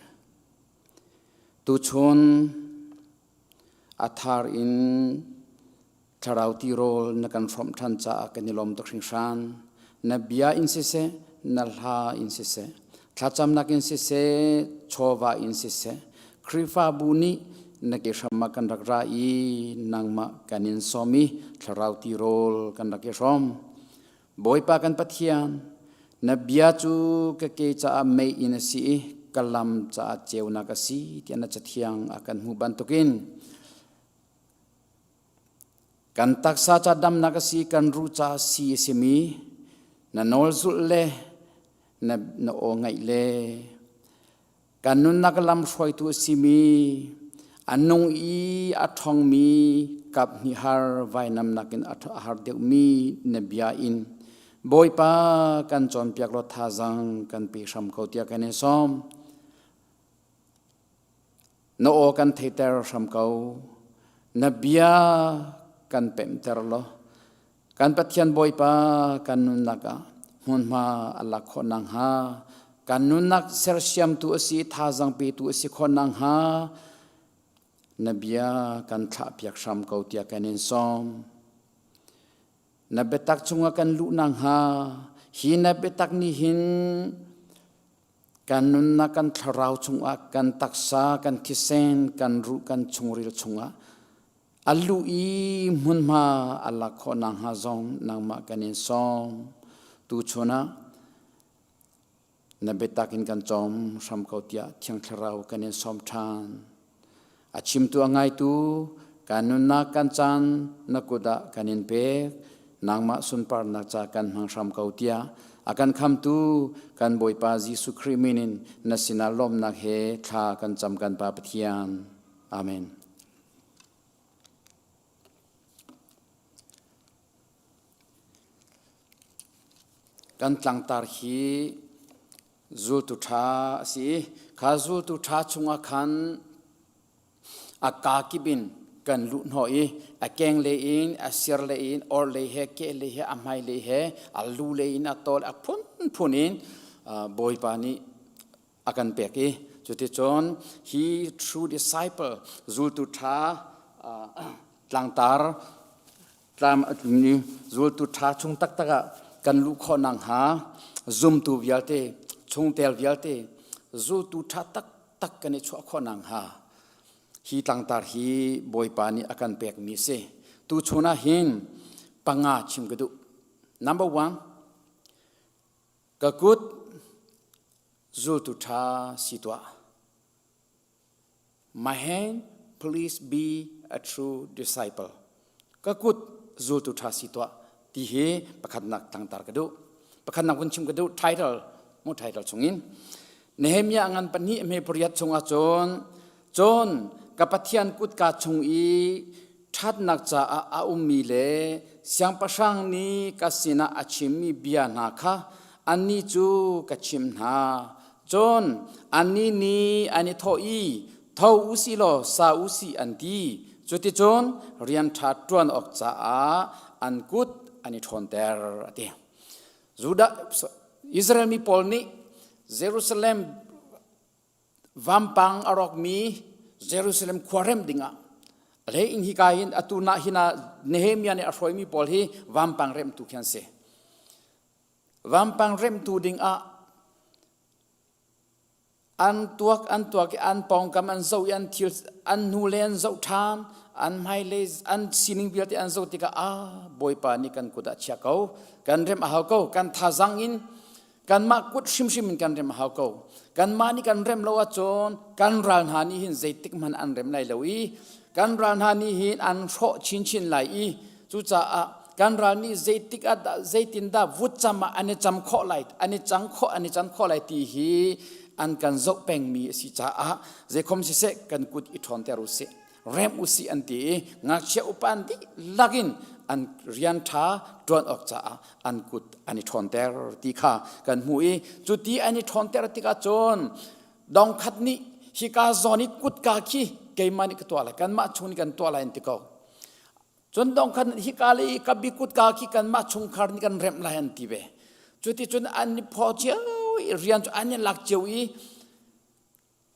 Tuchun a thar in thlarau tirawl na kan hrawmh ṭhan caah kan i lawm tuk hringhran. Na bia in siseh, na hla in siseh, thlacamnak in siseh, chawva in siseh, Khrihfabu nih na ke hram ah kan rak ra i nangmah kan in sawm i thlarau tirawl kan rak i hrawm. Bawipa kan Pathian, na bia cu ka ke caah mei in a si i ka lam caah ceunak a si tiah na cathiang a kan hmuh bantukin Kan taksa ca damnak a si, kan ruh ca si a simi na nawl zulh le na, na aw ngaih le kan nunnak lam hruaitu a simi a nung i a ṭhawngmi kap hnih har vainam nakin a har deuhmi na bia in Bawipa kan cawnpiak law thazaang kan pe hram ko tiah kan in sawm. Na aw kan theiter hram ko. Na bia kan pemhter law kan Pathian Bawipa kan nunnak ah hmunhma a lak khawh nakhnga kan nunnak sersiamtu a si thazaang petu a si khawh nakhnga na bia kan thlahpiak hram ko tiah kan in sawm. Na biatak chungah kan luh nakhnga hi na biatak nih hin Kan nunnak kan thlarau chungah, kan taksa, kan thisen, kan ruh, kan chungril chungah a luh i hmunhma a lak khawh nakhnga zong nangmah kan in sawm. Tuchun ah na biatak in kan cawm hram ko tiah Thiang Thlarau kan in sawm ṭhan. A chimtu a ngaitu kan nunnak kan caan na kut ah kan in pek nangmah sunparnak ca kan hmang hram ko tiah a kan khamtu kan Bawipa Jesuh Khrih min in na sinah lawmhnak he thla kan cam kan Pa Pathian. Amen. Kan tlangtar hi zultu ṭha a si i kha zultu ṭha chungah khan a kaa kip in kan luh hnawh i a keng lei in a sir lei in or lei he ke lei he a hmai lei he a lu lei in a tawl a phunphun in Bawipa nih a kan pek i cuticun hi true disciple zultu ṭha tlangtar tlam a tlun i zultu ṭha chung taktak ah kan luh khawh nakhnga zumtu vialte chungtel vialte zultu ṭha taktak kan i chuah khawh nakhnga hi tlangtar hi Bawipa nih a kan pekmi a si. Tuchun ah hin panga chim ka duh. Number one, ka kut zultu ṭha si tuah. My hand, please be a true disciple. Ka kut zultu ṭha si tuah ti hi pakhatnak tlangtar ka duh. Pakhatnak vun chim ka duh title mu title chungin Nehemiah ngan pahnih hme pariat chungah cun cun ka Pathian kutka chung i ṭhatnak caah a ummi le siangpahrang nih ka sinah a chimmi bia hna kha annih cu ka chimh hna. Cun annih nih an i thawh i, Tho u sih law sa u sih an ti. Cuticun rian ṭha ṭuan awk caah an kut an i ṭhawnter, a ti. Judah Israel mi pawl nih Jerusalem vampang a rawkmi Jerusalem khua remh dingah hlei in hika hin atu na hina Nehemiah nih a hruaimi pawl hi vampang remhtu khi an si. Vampang remhtu dingah an tuak an tuak i an pawngkam an zoh i an thil an hnu le an zoh ṭhan an hmai le an sining vialte an zoh tikah ah Bawipa nih kan kut ah chia ko kan remh a hau ko kan thazang in Kanmah kut hrimhrim in kan rem a hau ko. Kanmah nih kan rem lo ahcun kan ral hna nih hin zeitik hmanh an rem lai lo i kan ral hna nih hin an hrawh chinchin lai i cucaah kan ral nih zeitik ah dah zeitindah vutcam ah an i cam khawh lai an i cang khawh an i can khawh lai ti hi an kan zoh pengmi a si caah zeikhom siseh kan kut i ṭhawnter u sih. Rem usih an ti i ngakchia upa an dihlak in an rian ṭha ṭuan awk caah an kut an i ṭhawnter ti kha kan hmuh i cu ti an i ṭhawnter tikah cun dongkhat nih hika zawn i kutka khi keimah nih ka tuah lai kanmah chung nih kan tuah lai an ti ko cun dongkhat hika le ka bi kutka khi kanmah chungkhar nih kan remh lai an ti ve cuticun an i phaw cio i rian cu an i lak cio i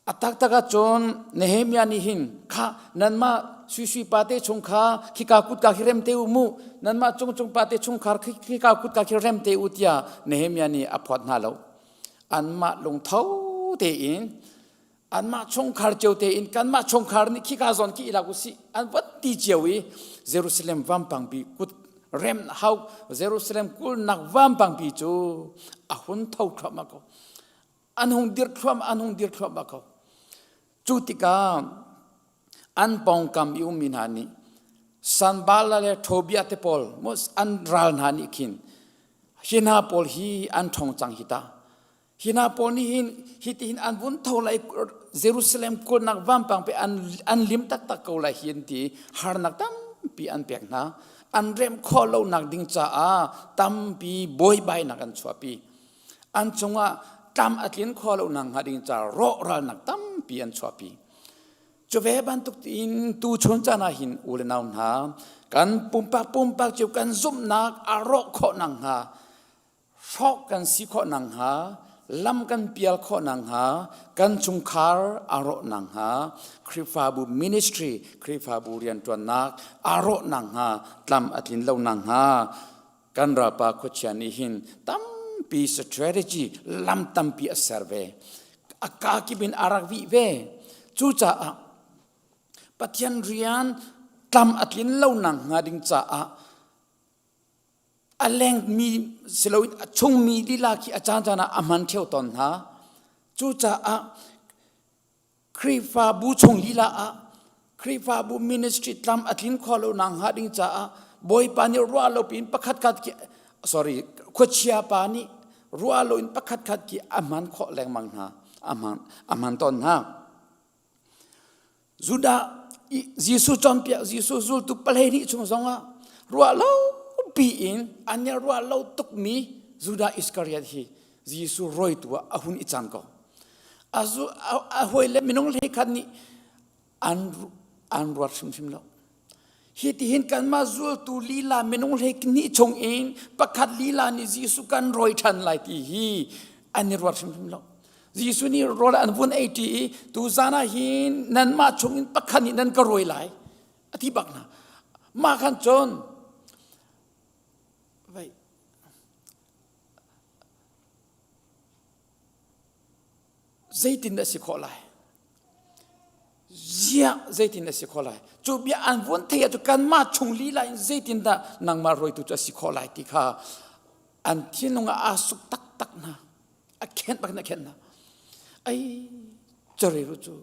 A taktak ahcun Nehemiah nih hin kha nanmah suisui pate chung kha khika kutka khi rem te u mu nanmah cungcung pate chungkhar khika kutka khi rem te u tiah Nehemiah nih a phawt hna lo. Anmah lungtho tein anmah chungkhar cio tein kanmah chungkhar nih khika zawn khi ilak usih an van ti cio i Jerusalem vampangpi kut rem hau Jerusalem kulnak vampangpi cu a hun tho thluahmah ko. An hung dir thluahmah an hung dir thluahmah ko. Cu tikah an pawngkam i ummi hna nih Sanbala le Tobiah te pawl an ral hna nih khin hi hna pawl hi an ṭhawng cang hi ta. Hi hna pawl nih hin hi ti hin an vun tho lai Jerusalem kulnak vampang pe an an lim taktak ko lai hi an ti harnak tampi an pek hna. An remh khawh lonak ding caah tampi buaibainak an chuahpi. An cungah tlam a tlin khawh lo nak hnga ding ca rawhralnak tampi an chuahpi. Cu ve bantuk tiin tu chun caan ah hin u le nau hna kan pumpak pumpak cio kan zumhnak a rawh khawh nak hnga hrawk kan si khawh nak hnga lam kan pial khawh nak hnga kan chungkhar a rawh nak hnga Khrihfabu ministry Khrihfabu rianṭuannak a rawh nak hnga tlam a tlin lo nak hnga Kan ralpa khuachia nih hin tampi strategy lam tampi a ser ve. A kakip in a rak vih ve. Cucaah Pathian rian tlam a tlin lo nak hnga ding caah a lengmi siloin a chungmi lila khi a caan caan ah a hman ṭheo tawn hna. Cucaah Khrihfabu chung lila ah Khrihfabu ministry tlam a tlin khawh lo nak hnga ding caah Bawipa nih ruah lo piin pakhat khat ki sorry khuachia pa nih ruah lo in pakhat khat ki a hman khawh lengmang hna a hman a hman tawn hna Judah Jesuh cawnpiak Jesuh zultu palei nih chung zongah ruah lo piin an i ruah lo tukmi. Judah Iskariot hi Jesuh rawitu ah a hun i cang ko. A zu a hawi le minung hlei khat nih an an ruat hrimhrim lo. Hi tihin kanmah zultu lila minung hlei hnih chung in pakhat lila nih Jesuh kan rawi ṭhan lai ti hi an i ruat hrimhrim lo. Jesuh nih rawl an vun ei ṭi i tuzan ah hin nanmah chung in pakhat nih nan ka rawi lai a ti bak hna. Mah khan cun vai Zeitin a si khawh lai? Ziah zeitin a si khawh lai? Cu bia an vun thei ah cu kanmah chung lila in zeitindah nangmah rawitu cu a si khawh lai ti kha an thinlung ah aa suk taktak hna. A khenh bak in a khenh hna. Ai cariru cu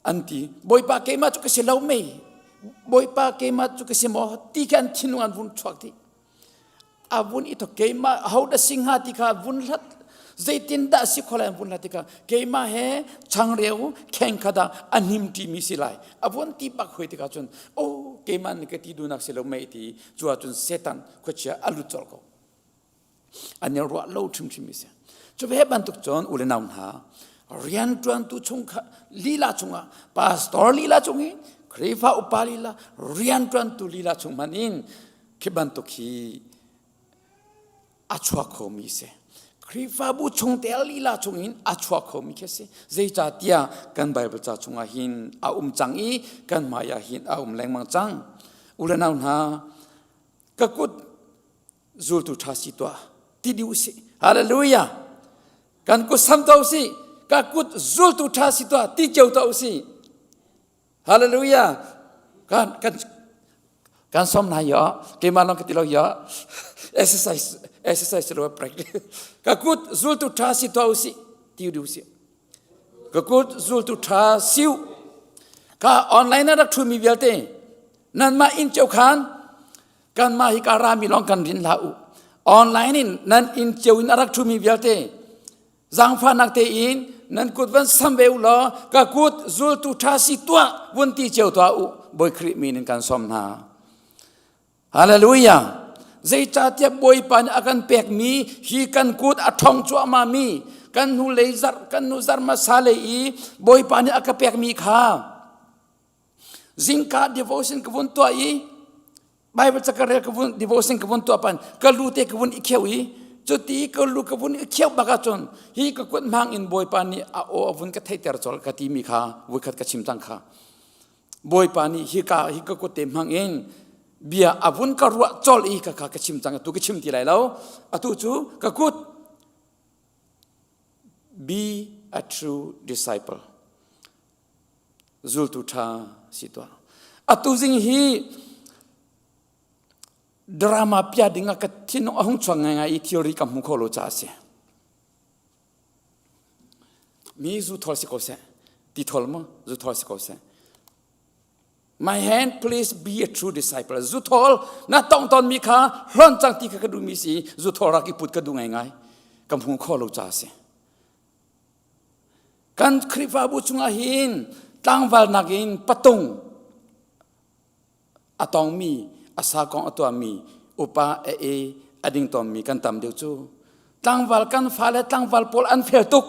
an ti. Bawipa keimah cu ka si lo mei. Bawipa keimah cu ka si maw ti kha an thinlung an vun chuak dih. A vun i thok keimah ho dah si hnga ti kha vun hlat zeitindah si kho lai an vun hlat ti kha keimah he changreu kheng kha dah a hnim ṭimi si lai a vun ti bak hoi tikah cun oh keimah nih ka ti duhnak si lo mei ti cu ahcun Satan khuachia a lut colh ko an i ruah lo hrimhrim mi si cu ve bantuk cun u le nau hna rianṭuantu chung kha lila chungah pastor lila chung i Khrihfa upa lila rianṭuantu lila chung hmanh in khi bantuk hi a chuak khomi si. Khrihfabu chungtel lila chungin a chuak khomi khi si. Zeicahtiah kan Bible ca chungah hin a um cang i kan hmai ah hin a um lengmang cang. U le nau hna, ka kut zultu ṭha si tuah ti dih usih. Hallelujah! Kan kut sam tuah usih. Ka kut zultu ṭha si tuah ti cio tuah usih. Hallelujah. Kan kan kan som na yo keimah long ka ti lo yo exercise exercise lo practice ka kut zultu tha si to si ti du si ka kut zultu tha siu ka online na rak thu mi vialte nan ma in cheu khan kan ma hi ka rami long kan rin la u online in nan in cheu in arak thu mi vialte Zaangfahnak tein nan kut van sam ve u law ka kut zultu ṭha si tuah vun ti cio tuah u Bawi Khrih min in kan sawm hna. Hallelujah. Zeicahtiah Bawipa nih a kan pekmi hi kan kut a ṭhawng cuahmah mi kan hnu lei zarh kan hnu zarh hmasa lei i Bawipa nih a ka pekmi kha zingka devotion ka vun tuah i Bible ca ka rel ka vun devotion ka vun tuah pan ka lu te ka vun i kheu i cuti ka lu ka vun i kheu bak ahcun hi ka kut hmang in Bawipa nih a aw a vun ka theihter colh ka timi kha voikhat ka chim cang kha Bawipa nih hi ka hi ka kut te hmang in bia a vun ka ruah colh i ka kha ka chim cang atu ka chim ti lai lo atu cu ka kut be a true disciple Zultu ṭha si tuah. Atu zing hi drama pia ding ah ka thinlung a hung chuak ngaingai i theory ka hmu kho lo caah a si. Mi zu thawl si ko seh. Ti thawl maw? Zu thawl si ko seh. My hand, please be a true disciple. Zu thawl na tong ton mi kha hlon cang ti kha ka duh mi si. Zu thawl rak i put ka duh ngaingai. Ka hmu kho lo caah a si. Kan Khrihfabu chungah hin tlangval nakin patung a tongmi, a sakong a tuahmi, upa a e a ding tawnmi kan tam deuh cu. Tlangval kan fale tlangval pawl an fel tuk.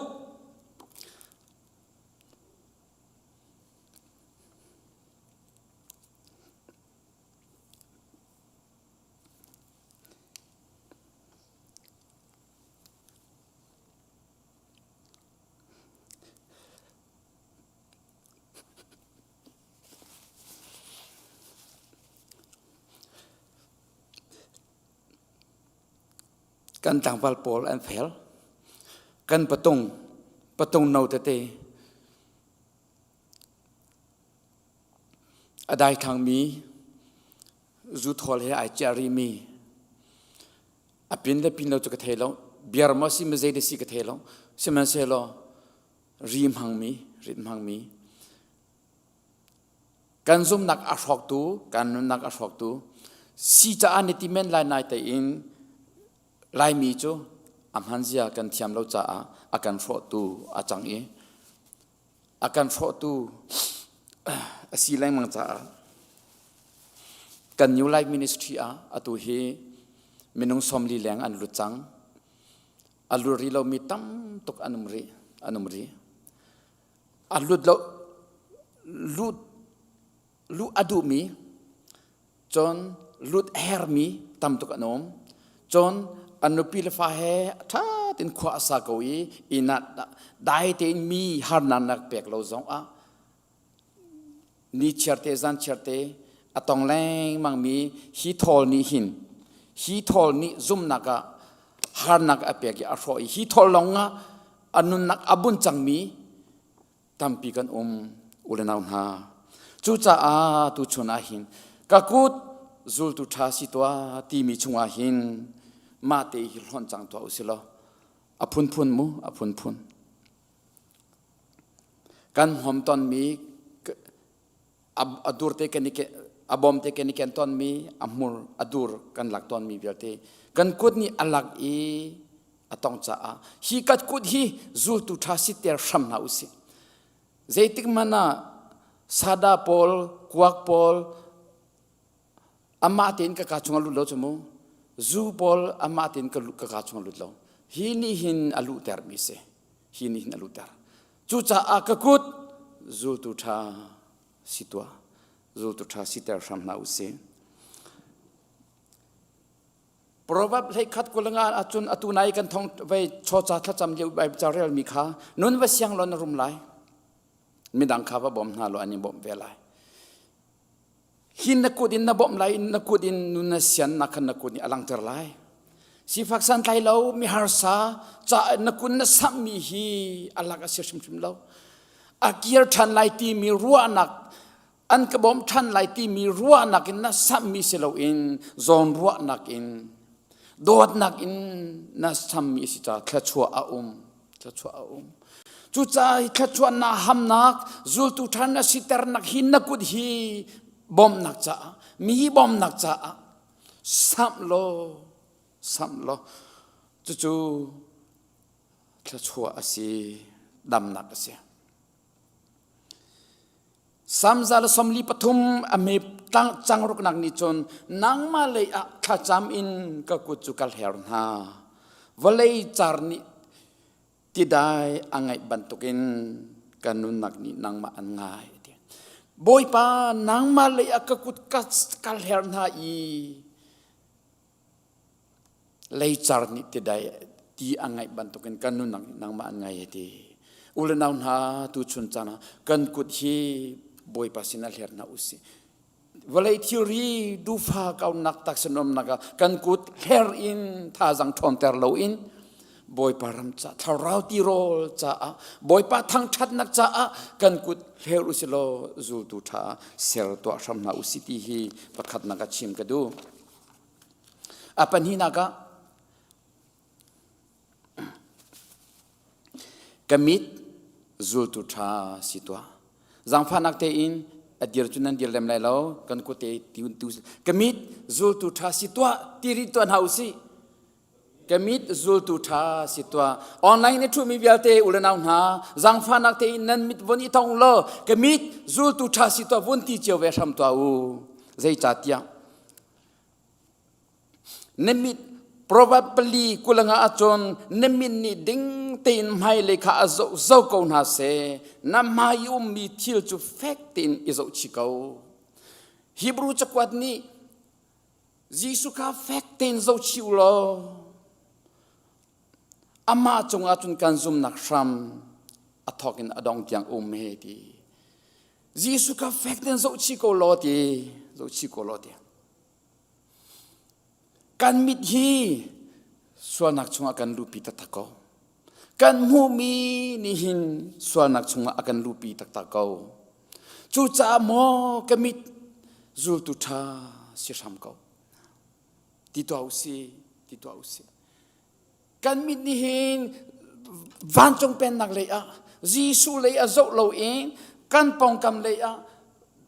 Kan tlangval pawl an fel. Kan patung, patung no tete a daithlang-mi zuthawl he ai ciah rihmi a pin le pin lo cu ka thei lo biar maw si ma zei da si ka thei lo sihmanhsehlaw ri hmangmi rit hmangmi kan zumnak a hrawktu kan nunnak a hrawktu si caah ni ti men lai nai tein laimi cu a hmanzia kan thiam lo caah a kan hrawhtu a cang i a kan hrawhtu a si lengmang caah kan New Life Ministry ah atu hi. Minung 40 leng an lut cang. A lut rih lomi tam tuk an um rih. An um rih. A lut lo lut luh a duhmi cun lut a hermi tam tuk an um. Cun an nupi le fa he ṭha tein khua a sa ko i inn ah dai tein mi harnak nak pek lo zong ah ni chiarte zan chiarte a tong lengmang mi hi thawl nih hin hi thawl nih zumnak ah harnak a pek i a hrawh i hi thawl lawng ah a nunnak a bun cangmi tampi kan um u le nau hna. Cucaah tuchun ah hin ka kut zultu ṭha si tuah timi chungah hin mah te hi hlonh cang tuah u si law a phunphun mu a phunphun kan hmom tonmi a dur te kan i a bawm te kan i ken tonmi a hmur a dur kan lak tonmi vialte kan kut nih a lak i a tong caah hi kat kut hi zultu ṭha si ter hram hna usih. Zeitik hmanh ah sada pawl, kuak pawl amah tein ka ka chung a lut lo cu mu. Zu pawl amah tein ka ka ka chung a lut lo. Hi nih hin a luhter mi si. Hi nih hin a luhter. Cucaah ka kut zultu ṭha si tuah. Zultu ṭha siter hram hna usih. Proverb 21 25 ahcun atu nai kan thong vei chawca thlacam lio Bible ca relmi kha nun va siang law na rum lai. Midang kha va bawm hna law an in bawmh ve lai. Hi na kut in na bawmh lai, na kut in nun na siannak khan na kut nih a langhter lai. Sifak santlai lo, mi harsa, ca na kun na samhmi hi a lak a si hrimhrim lo. A kir ṭhan lai timi ruahnak an ka bawmh ṭhan lai timi ruahnak in na samhmi si loin zawnruahnak in dawtnak in na sammi si caah thluachuah a um thluachuah a um cucaah hi thluachuah na hamnak zultu ṭhan na siternak hi na kut hi bawmhnak caah mi bawmhnak caah samh law samh law cucu thluachuah a si damnak a si Salm 143 a hme cangruknak nih cun nangmah lei ah thlacam in ka kut cu ka hler hna. Vawlei car nih tidai a ngaih bantukin ka nunnak nih nangmah an ngai. Bawipa nangmah lei ah ka kut ka hler hna i Leicar nih tidai ti a ngaih bantukin kan nunnak nih nangmah an ngai ti. U le nau hna tuchun caan ah kan kut hi Bawipa sin ah hler hna usih. Vawlei thilri dufa kaunak taksa nuamnak ah kan kut hler in thazang ṭhawnter loin Bawipa ram ca thlarau tirawl caah Bawipa thangṭhatnak caah kan kut hler usih law zultu ṭha ser tuah hram hna usih ti hi pakhatnak ah chim ka duh. A pahnihnak ah ka mit zultu ṭha si tuah. Zaangfahnak tein a dir cu nan dir lem lai lo kan kute ti tu ka mit zultu ṭha si tuah ti rih tuah hna usih. Ka mit zultu ṭha si tuah. Online i ṭhumi vialte u le nau hna zaangfahnak tein nan mit vun i tong law ka mit zultu ṭha si tuah vun ti cio ve hram tuah u. Zeicahtiah Na mit probably kulanga ahcun na mit nih ding tein hmailei kha a zoh zo ko hna seh na hmai i ummi thil cu fek tein i zoh chih ko. Hebrew cakuat nih Jesuh kha fek tein zoh chih u law amah cungah cun kan zumnak hram a thawk in a dong tiang um he ti. Jesuh kha fek tein zoh chih ko law ti zoh chih ko law ti. Kan mit hi sualnak chungah kan luhpi taktak ko. Kan hmuhmi nih hin sualnak chungah a kan luhpi taktak ko. Cucaah maw ka mit zultu ṭha si hram ko. Ti tuah u si, ti tuah u si. Kan mit nih hin vancung pennak lei ah Jesuh lei ah zoh lo in kan pawngkam lei ah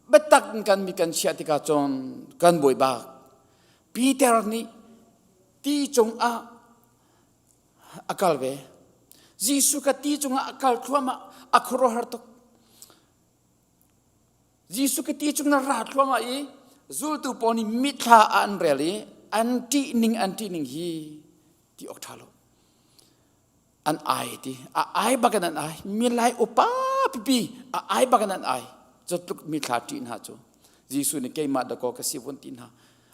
biatak in kan mit kan chiah tikah cun kan buai bak. Peter nih ti cungah a kal ve. Jesuh ka ti cungah a kal thluahmah a khuaruahhar tuk. Jesuh ka ti cung na ra thluahmah i zultu pawl nih mithla ah an rel i. An ṭih ning an ṭih ning hi ti awk ṭha lo. An ai ti. A ai bak in an ai. Milai upa pipi a ai bak in an ai. Cu tluk mithla ṭih hna cu. Jesuh nih keimah dakaw ka si vun ti hna.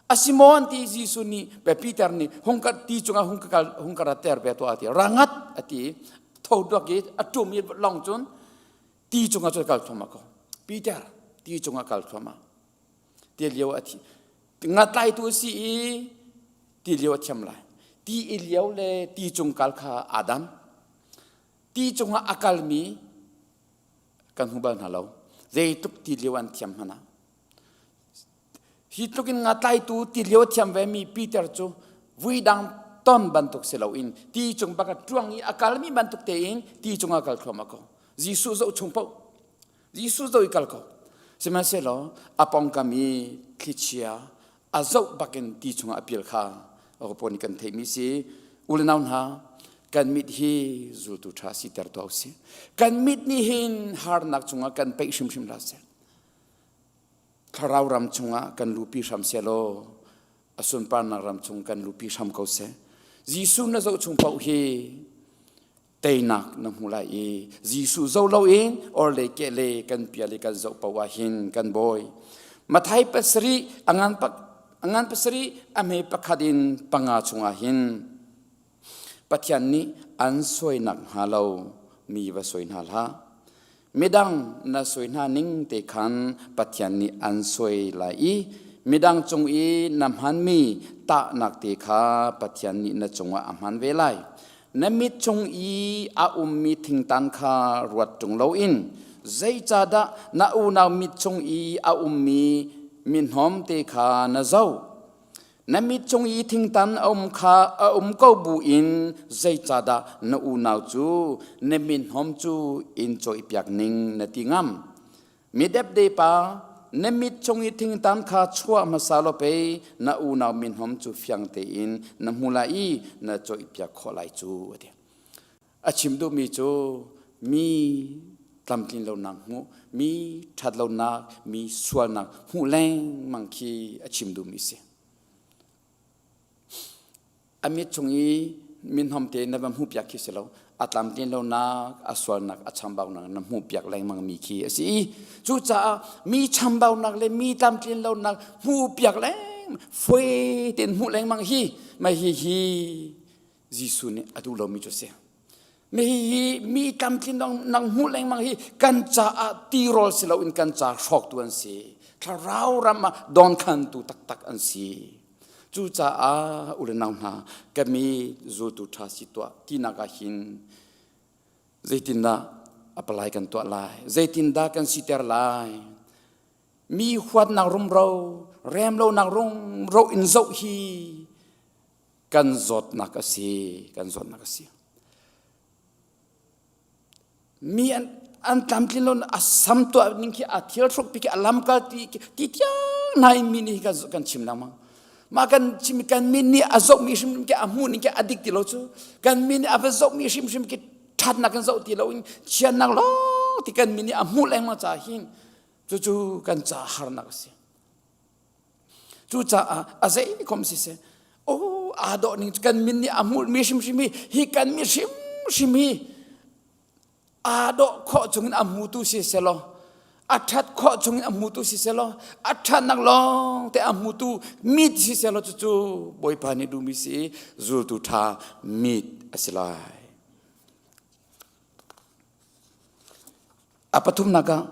Asimaw an ti Jesuh nih pe Peter nih hung ka ti cungah hung ka kal hung ka ratter ve tuah a ti. Rangat a ti. Tho duak i a ṭum i long cun ti cungah cun kal thluahmah ko. Peter ti cungah kal thluahmah. Ti lio a thi. Ngatlaitu a si i ti lio a thiam lai. Ti i lio le ti cung kal kha aa dang. Ti cungah a kalmi kan hmu bal hna lo. Zeitluk ti lio an thiam hmanh ah. Hi tluk in ngatlaitu ti lio thiam ve mi Peter cu vuidang ton bantuk si loin ti cung bak a ṭuang i a kalmi bantuk tein ti cungah kal thluahmah ko. Jesuh zoh chung paoh Jesuh zoh i kal ko. Sihmanhsehlaw a pawngkam i thlichia a zoh bakin ti chungah a pil kha pawl nih kan theihmi si. U le nau hna, kan mit hi zultu ṭha siter tuah usih. Kan mit nih hin harnak chungah kan peih hrimhrim hlah seh. Thlarau ram chungah kan lupi hram sehlaw a sunparnak ram chung kan lupi hram ko seh. Jesuh na zoh chung paoh hi teinak na hmu lai i Jesuh zoh loin or le ke le kan pial i kan zoh paoh ah hin kan bawi. Mathai pasarih a ngan pak a ngan pasarih a hme pakhat in panga chungah hin Pathian nih an sawinak hnga lo mi va sawi hna hlah. Midang na sawi hna ning te khan Pathian nih an sawi lai i midang cung i na hmanmi tahnak te kha Pathian nih na cungah a hman ve lai. Na mit cung i a ummi thingtan kha ruat ṭung loin zeicahdah na unau mit cung i a ummi mihnawm te kha na zoh? Na mit cung i thingtan a um kha a um ko buin zeicahdah na unau cu na mithnawm cu in cawihpiak ning na ti ngam? Midepde pa, na mit cung i thingtan kha chuah hmasa law pei na unau mithnawm cu fiang tein na hmu lai i na cawihpiak khawh lai cu a ti. A chim duhmi cu mi tlamtlin lonak hmuh, mi ṭhat lonak, mi sualnak hmuh lengmang khi a chim duhmi si. A mit chung i minhom te na va hmuh piak khi si lo. A tlamtlin lonak, a sualnak, a chambaunak na hmuh piak lengmang mi khi a si. Cucaah mi chambaunak le mi tlamtlin lonak hmuh piak leng, foi tein hmuh lengmang hi, mah hi hi Jesuh nih a duh lomi cu a si. Mi hi mi tlamtlin nang hmuh lengmang hi kan caah tirawl si loin kan ca hrawktu an si. Thlarau ram ah dawnkhantu taktak an si. Cucaah u le nau hna kami zultu ṭha si tuah tinak ah hin zeitindah apply kan tuah lai zeitindah kan siter lai mi huatnak rumro remlonak rumro in zoh hi kan zawtnak a si kan zawtnak a si mi an an tlamtlin lo a sam tuah ning khi a thil hruk pi khi a lamkal ti ti tiang hna in mi nih kan kan chim lengmang mah kan chim kan min nih a zoh mi hrim khi a hmuh ning khi a dik ti lo cu kan min nih a va zoh mi hrimhrim khi thatnak kan zoh ti lo in chiannak lawng ti kan min nih a hmuh lengmang ca hin cucu kan ca harnak a si Cucaah a zei kom siseh, oh aa dawh ning kan min nih a hmuhmi hrimhrim hi hi kan mi hrimhrim hi aa dawh khawh chungin a hmutu si selaw a ṭhat khawh chungin a hmutu si selaw a ṭhatnak lawng te a hmutu mit si selaw cucu Bawipa nih duhmi si zultu ṭha mit a si lai. A pathumnak ah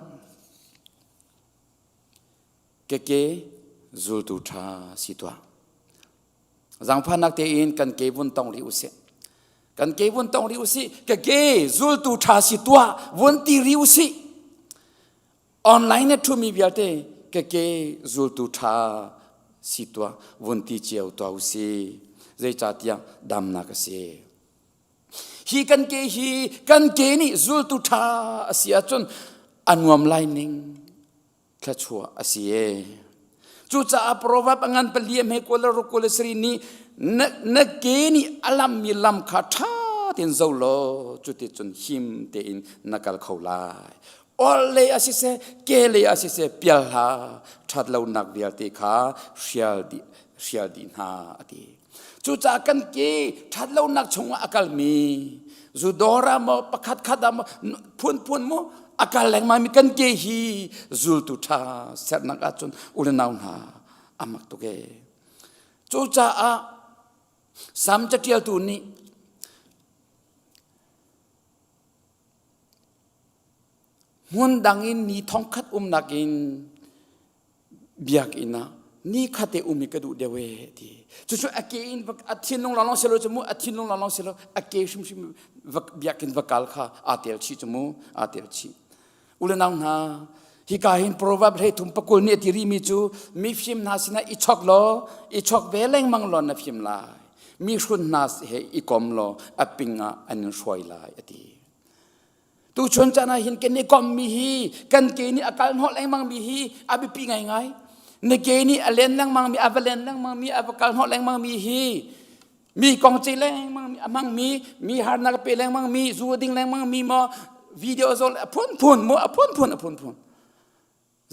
Keke zultu ṭha si tuah. Zaangfahnak tein kan ke vun tong rih usih. Kan ke vun tong rih usih. Keke zultu ṭha si tuah vun ti rih usih. Online na ṭhumi vialte keke zultu ṭha si tuah vun ti cio tuah usih. Zeicahtiah damnak a si. Hi kan ke hi kan ke nih zultu ṭha a si ahcun a nuam lai ning thluachuah a si e. Cucaah proverb a ngan pali a hme kul le ruk kul le sari nih na, na ke nih a lammi lam kha ṭha tein zo law cuticun him tein na kal kho lai. Ol lei ah siseh, ke lei ah siseh pial hlah. Ṭhat lonak vialte kha hrial dih, hrial dih hna a ti. Cucaah kan ke ṭhat lonak chungah a kalmi zudawr ah maw pakhat khat ah maw phunphun maw a kal lengmang mi kan ke hi zultu ṭha sernak ahcun u le nau hna a mak tuk ee. Cucaah Sam caṭialtu nih hmun dang in ni thongkhat umnak in biakinn ah ni khate um hi ka duh deuh ee ti. Cucu a ke in a thinlung lawnglawng si lo cu mu a thinlung lawnglawng si lo a ke hrimhrim biakinn va kal kha aa tel chih cu mu aa tel chih. U le nau hna hika hin proverb hlei thum pakul nih a ti rihmi cu mifim hna sinah i chok law i chok ve lengmang law na fim lai mi hrun hna he i kom law a ping ah an in hruai lai a ti. Tuchun caan ah hin kan i kommi hi kan ke nih a kal hnawh lengmang mi hi a biapi ngaingai. Na ke nih a len lengmang mi, a va len lengmang mi, a va kal hnawh lengmang mi hi mi kong ce lengmang mi, a hmang mi, mi harnak a pe lengmang mi, zu a ding lengmang mi maw, video zol a phunphun mu, a phunphun a phunphun.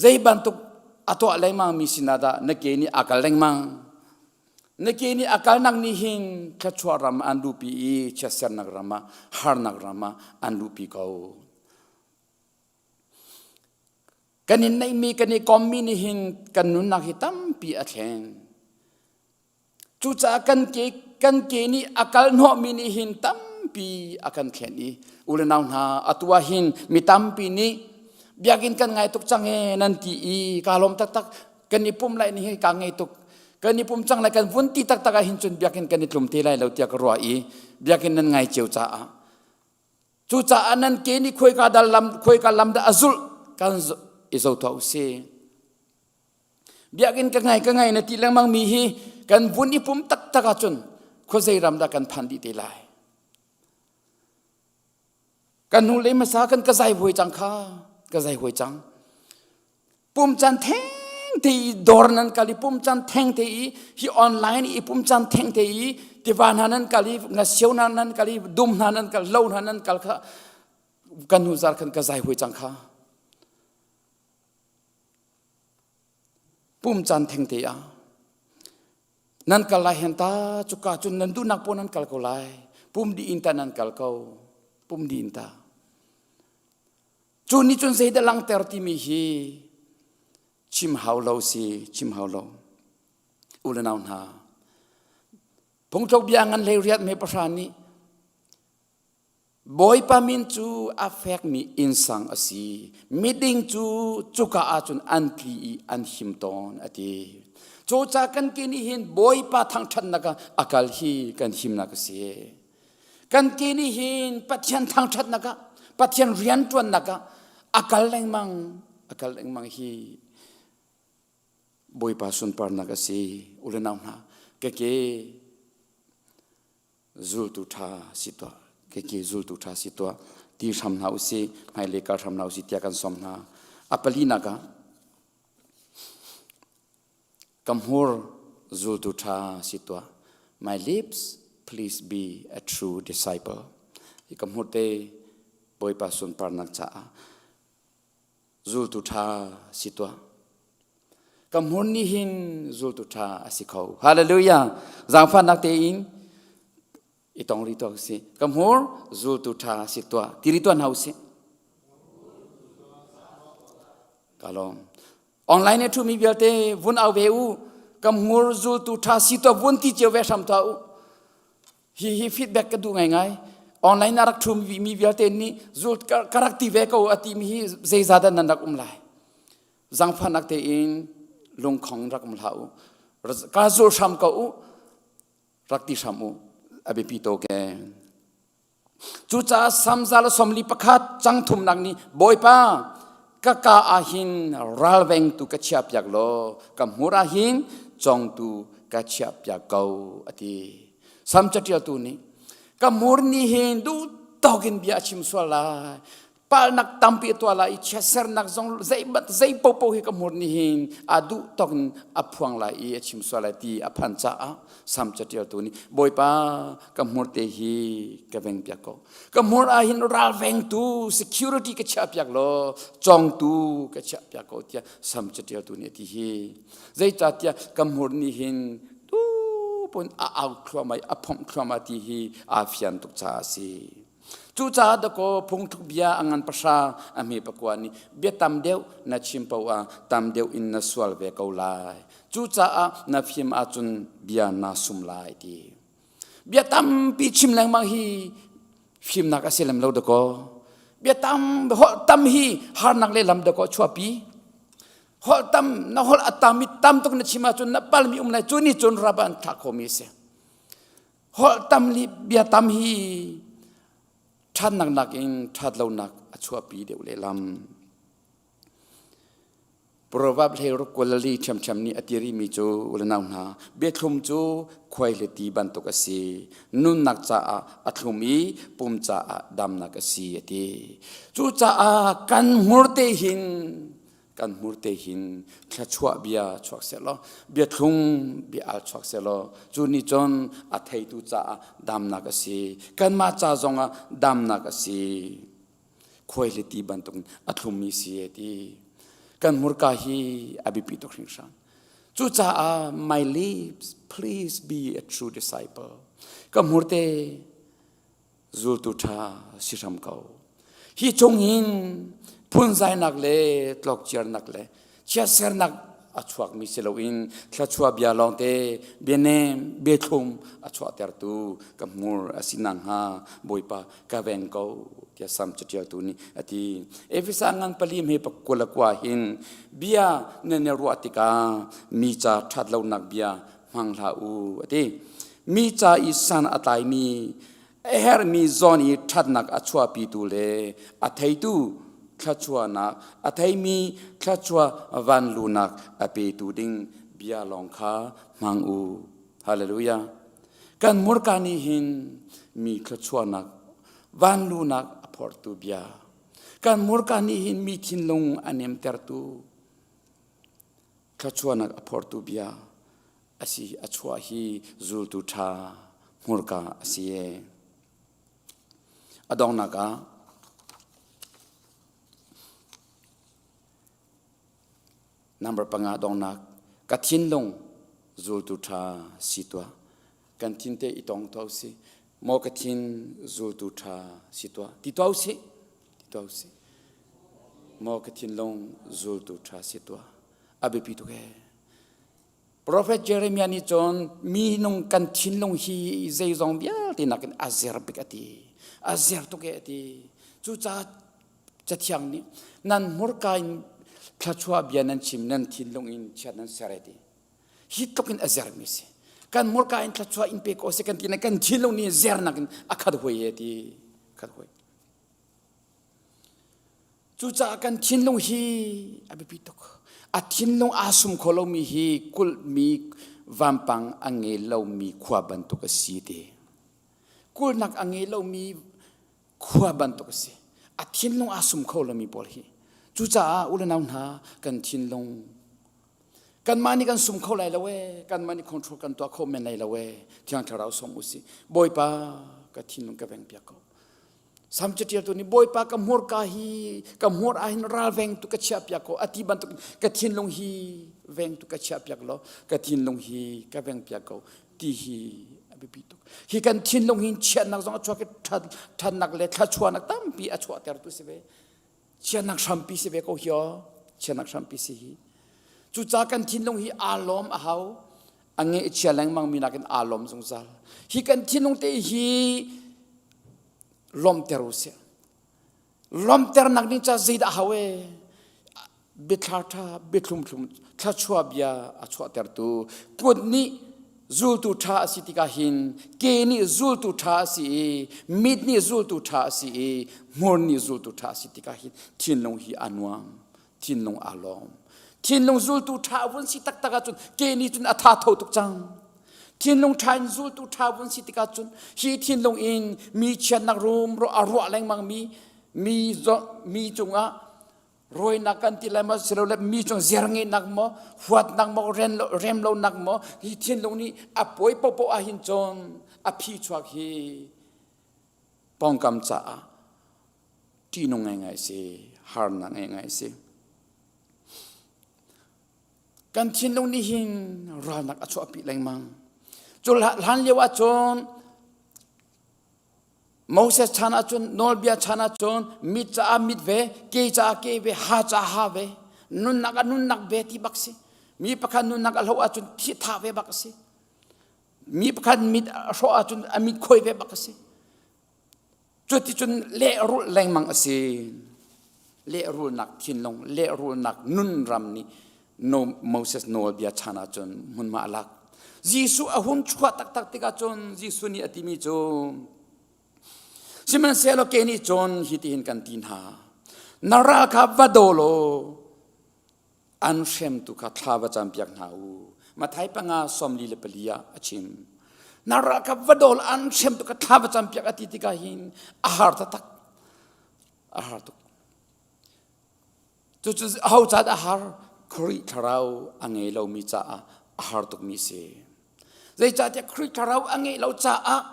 Zei bantuk a tuah lengmang mi sinah dah na ke nih a kal lengmang? Na ke nih a kalnak nih hin thluachuah ram an luhpi i chiatsernak ram ah harnak ram ah an luhpi ko. Kan in neihmi kan i kommi nih hin kan nunnak hi tampi a thleng. Cucaah kan ke kan ke nih a kal hnawhmi nih hin tampi a kan thlen i u le nau hna atu ah hin mi tampi nih biakinn kan ngai tuk cang e nan ti i kaa lawm taktak kan i pum lai ni hi kaa ngei tuk kan i pum cang lai kan vun ti taktak ah hin cun biakinn kan i tlum te lai lo tiah ka ruah i biakinn nan ngai cio caah cucaah nan ke nih khuaika dal lam khuaika lam dah a zulh kan i zo tuah usih Biakinn ka ngai ka ngai na ti lengmang mi hi kan vun i pum taktak ahcun khuazei ram dah kan phan dih te lai. Kan hnu le hmasa kan ka zai huai cang kha ka zai huai cang. Pum caan theng te i dawr nan kal i pum caan theng te i hi online i pum caan theng te i tiva hna nan kal i ngasio hna nan kal i dum hna nan kal lo hna nan kal kha kan hnu zar khan ka zai huai cang kha. Pum caan thengte ah nan kal lai hen ta cuka cun nan duhnak paoh nan kal ko lai. Pum dih in ta nan kal ko. Pum dih in ta. Cu nih cun zeidah langhter timi hi chim hau lo si, chim hau lo. U le nau hna, phungthluk bia ngan hlei riat me pahra nih Bawipa min cu a fekmi innsang a si. Miding cu cuka ahcun an tli i an him tawn a ti. Cucaah kan ke nih hin Bawipa thangṭhatnak ah a kal hi kan himnak a si. Kan ke nih hin Pathian thangṭhatnak ah, Pathian rianṭuannak ah a kal lengmang, a kal lengmang hi Bawipa sunparnak a si. U le nau hna, ka ke zultu ṭha si tuah keke zultu ṭha si tuah ti hram hna usih hmailei kal hram hna usih tiah kan sawm hna a palinak ah ka hmur zultu ṭha si tuah my lips please be a true disciple hi ka hmur te Bawipa sunparnak caah zultu ṭha si tuah. Ka hmun nih hin zultu ṭha a si kho. Hallelujah. Zaangfahnak tein i tong rih tuah usih. Ka hmur zultu ṭha si tuah. Ti rih tuah hna usih. Ka lawm. Online i ṭhumi vialte vun au ve u. Ka hmur zultu ṭha si tuah vun ti cio ve hram tuah u. Hi hi feedback ka duh ngaingai. Online a rak ṭhum mi vialte nih zul ka rak ti ve ko a timi hi zeizah dah nan rak um lai. Zangfahnak tein lungkhong rak um hlah u. Ka zul hram ko u. Rak ti hram u. A biapi to ke. Cucaah Sam za le 41 cang thumnak nih Bawipa ka ka ah hin ralvengtu ka chiahpiak law ka hmur ah hin congtu ka chiahpiak ko a ti. Sam caṭialtu nih ka hmur nih hin duh tawk in bia a chim sual lai. Palnak tampi a tuah lai i chiatsernak zong zei zei popo hi ka hmur nih hin a duh tawk in a phuang lai i a chim sual lai ti a phan caah Sam catialtu nih Bawipa ka hmur te hi ka veng piak ko. Ka hmur ah hin ralvengtu security ka chiah piak law congtu ka chiah piak ko tiah Sam catialtu nih a ti hi. Zeicahtiah ka hmur nih hin tu pun a au thluahmah i a phomh thluahmah ti hi aa fian tuk caah a si. Cucaah dakaw phungthluk bia a ngan pahra a hme pakua nih bia tam deuh na chim paoh ah tam deuh in na sual ve ko lai. Cucaah na fim ahcun bia naa sum lai ti. Bia tampi chim lengmang hi fimnak a si lem lo dakaw. Bia tam holh tam hi harnak lehlam dakaw chuahpi. Holh tam na holh a tam i tam tuk na chim ahcun na palmi um lai cu nih cun rap ah an thlah khomi a si. Holh tam li bia tam hi ṭhatnak nakin ṭhatlonak a chuahpi deuh lehlam. Proverb hlei ruk kualali ṭhiamṭhiam nih a ti rihmi cu u le nau hna biathlum cu khuai le ti bantuk a si. Nunnak caah a thlum i pum caah damnak a si a ti. Cucaah kan hmur te hin kan hmur te hin thluachuah bia chuak sehlaw biathlung bia al chuak sehlaw cu nih cun a theitu caah damnak a si kanmah ca zongah damnak a si khuailiti bantuk a thlummi si e ti kan hmurka hi a biapi tuk hringhran cucaah my lips please be a true disciple ka hmurte zultu ṭha si hram ko. Hi chung hin phunzainak le tlokciarnak le chiatsernak a chuakmi si loin thluachuah bia lawngte bianem biathlum a chuahtertu ka hmur a si nakhnga Bawipa ka veng ko tiah Sam caṭialtu nih a ti. Efesa ngan pali hme pakua le kua hin bia nan i ruah tikah mi ca ṭhat lonak bia hmang hlah u a ti. Mi ca i san a tlaimi a herhmi zawn i ṭhatnak a chuahpitu le a theitu thluachuahnak a theimi thluachuah vanlunak a petu ding bia lawng kha hmang u. Hallelujah. Kan murka nih hin mi thluachuahnak vanlunak a phortu bia. Kan murka nih hin mi thinlung a nemtertu thluachuahnak a phortu bia a si a chuah hi zultu ṭha hmurka a si e. A donghnak ah number panga donghnak ka thinlung zultu ṭha si tuah kan thin te i tong tuah usih maw ka thin zultu ṭha si tuah ti tuah usih ti tuah usih maw ka thinlung zultu ṭha si tuah a biapi tuk ee Prophet Jeremiah nih cun minung kan thinlung hi zeizong vialte nakin a zer bik a ti. A zer tuk e a ti. Cucaah Cathiang nih nan hmurka in thluachuah bia nan chim nan thinlung in chiat nan ser e ti. Hi tluk in a zermi si. Kan hmurka in thluachuah in pe ko seh kan ti na kan thinlung nih zernak in a khat hui e ti. Khat hui. Cucaah kan thinlung hi a biapi tuk. A thinlung aa sum kho lomi hi kulhmi vampang a ngei lomi khua bantuk a si ti. Kulhnak a ngei lomi khua bantuk a si. A thinlung aa sum kho lomi pawl hi. Cucaah u le nau hna kan thinlung kanmah nih kan sum kho lai lo ee kanmah nih control kan tuah kho men lai lo ee Thiang Thlarau sawm usih Bawipa ka thinlung ka veng piak ko Sam catialtu nih Bawipa ka hmurka hi ka hmur ah hin ral vengtu ka chiah piak ko a ti bantuk ka thinlung hi vengtu ka chiah piak law ka thinlung hi ka veng piak ko ti hi a biapi tuk hi kan thinlung hin chiatnak zong a chuak i ṭhatnak le thluachuahnak tampi a chuahtertu si ve chiatnak hrampi si ve ko hi aw chiatnak hrampi si hi cucaah kan thinlung hi aa lawm a hau a nge chia lengmang mi nakin aa lawm zungzal hi kan thinlung te hi lawmter u sih lawmternak ding ca zeidah hau e biathla ṭha biathlum thlum thluachuah bia a chuahtertu kut nih zultu ṭha a si tikah hin ke nih zultu ṭha a si i mit nih zultu ṭha a si i hmur nih zultu ṭha a si tikah hin thinlung hi a nuam thinlung aa lawm thinlung zultu ṭha vun si taktak ahcun ke nih cun a tha tho tuk cang thinlung ṭha in zultu ṭha vun si tikah cun hi thinlung in mi chiatnak rumro a ruah lengmang mi. Mi mi cungah rawinak kan ti lai maw silole mi cung ziarngeihnak maw huatnak maw rem lonak maw hi thinlung nih a pawi popo ah hin cun a phi chuak hi pawngkam caah ṭihnung ngaingai si harnak ngaingai si kan thinlung nih hin ralnak a chuahpi lengmang cu hlan lio ah cun Moses chan ahcun nawlbia chan ahcun mit caah mit ve ke caah ke ve ha caah ha ve nunnak ah nunnak ve ti bak si mi pakhat nunnak a hloh ahcun thi tha ve bak a si mi pakhat mit a hrawh ahcun a mit khoi ve bak a si cuticun lehrulh lengmang a si lehrulnak thinlung lehrulnak nun ram nih no Moses nawlbia chan ahcun hmunhma a lak. Jesuh a hun chuah taktak tikah cun Jesuh nih a timi cu Sihmanhsehlaw ke nih cun hitihin kan ti hna na ral kha va daw law an hremtu kha thla va campiak hna u Mathai panga 44 ah a chim na ral kha va daw law an hremtu kha thla va campiak a ti tikah hin a har taktak a har tuk Cucu aho ca dah a har? Khrih thlarau a ngei lomi caah a har tukmi a si. Zeicahtiah Khrih thlarau a ngeih lo caah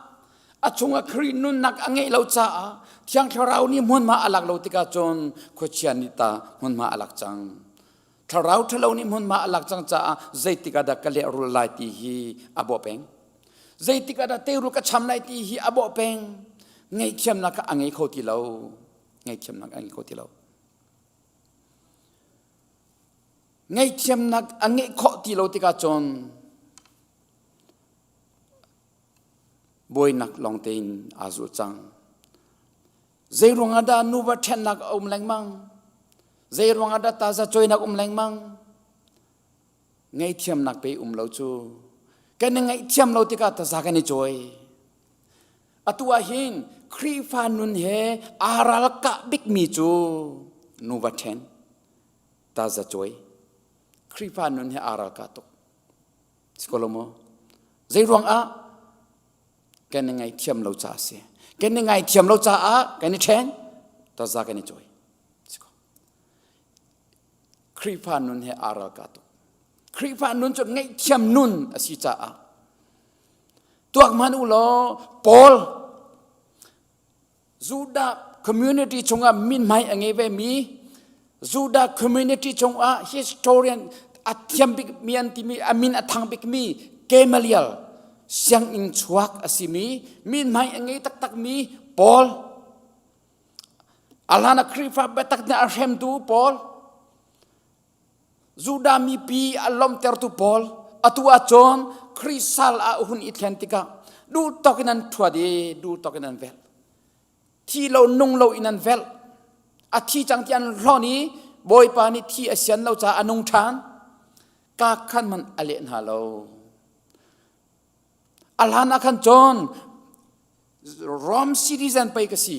a chungah Khrih nunnak a ngeih lo caah Thiang Thlarau nih hmunhma a lak lo tikah cun khuachia nih ta hmunhma a lak cang. Thlarau ṭhalo nih hmunhma a lak cang caah zeitik ah dah ka lehrul lai ti hi a bawh peng. Zeitik ah dah teirul ka cham lai ti hi a bawh peng. Ngaihthiamnak kha a ngei kho ti lo. Ngaihthiamnak a ngei kho ti lo. Ngaihthiamnak a ngeih khawh ti lo tikah cun buainak lawng tein aa zul cang. Zei ruangah dah nuva ṭhennak a um lengmang? Zei ruangah dah taza cawinak um lengmang? Ngaihthiamnak pe um lo cu. Kan i ngaihthiam lo tikah taza kan i cawi. Atu ah hin Khrihfa nun he aa ralkah bikmi cu nuva ṭhen, tazacuai. Khrihfa nun he aa ralkah tuk. Si ko lo maw? Zei ruangah kan i ngaihthiam lo caah a si. Kan i ngaithiam lo caah kan i ṭhen, taza kan i cuai. Si ko. Khrihfa nun he aa ralkah tuk. Khrihfa nun cu ngaihthiam nun a si caah Tuak hmanh u law Paul Judah community chungah mithmai a ngei ve mi Judah community chungah historian a thiam bik mi an timi a min a thang bik mi Gamaliel sianginn chuak a si mi mithmai a ngei taktak mi Paul a hlan a Khrihfa biatak nih a hremtu Paul Judah mipi a lawmhtertu pawl atu ahcun Khrih sal ah hun i thlen tikah duh tawk in an ṭhuat i duh tawk in an velh. Thi lo nung lo in an velh. A thi cang ti an hlawn i Bawipa nih thi a sian lo caah a nung ṭhan. Ka khan man a leh hna lo. A hlan ah khan cun Rome citizen pei ka si,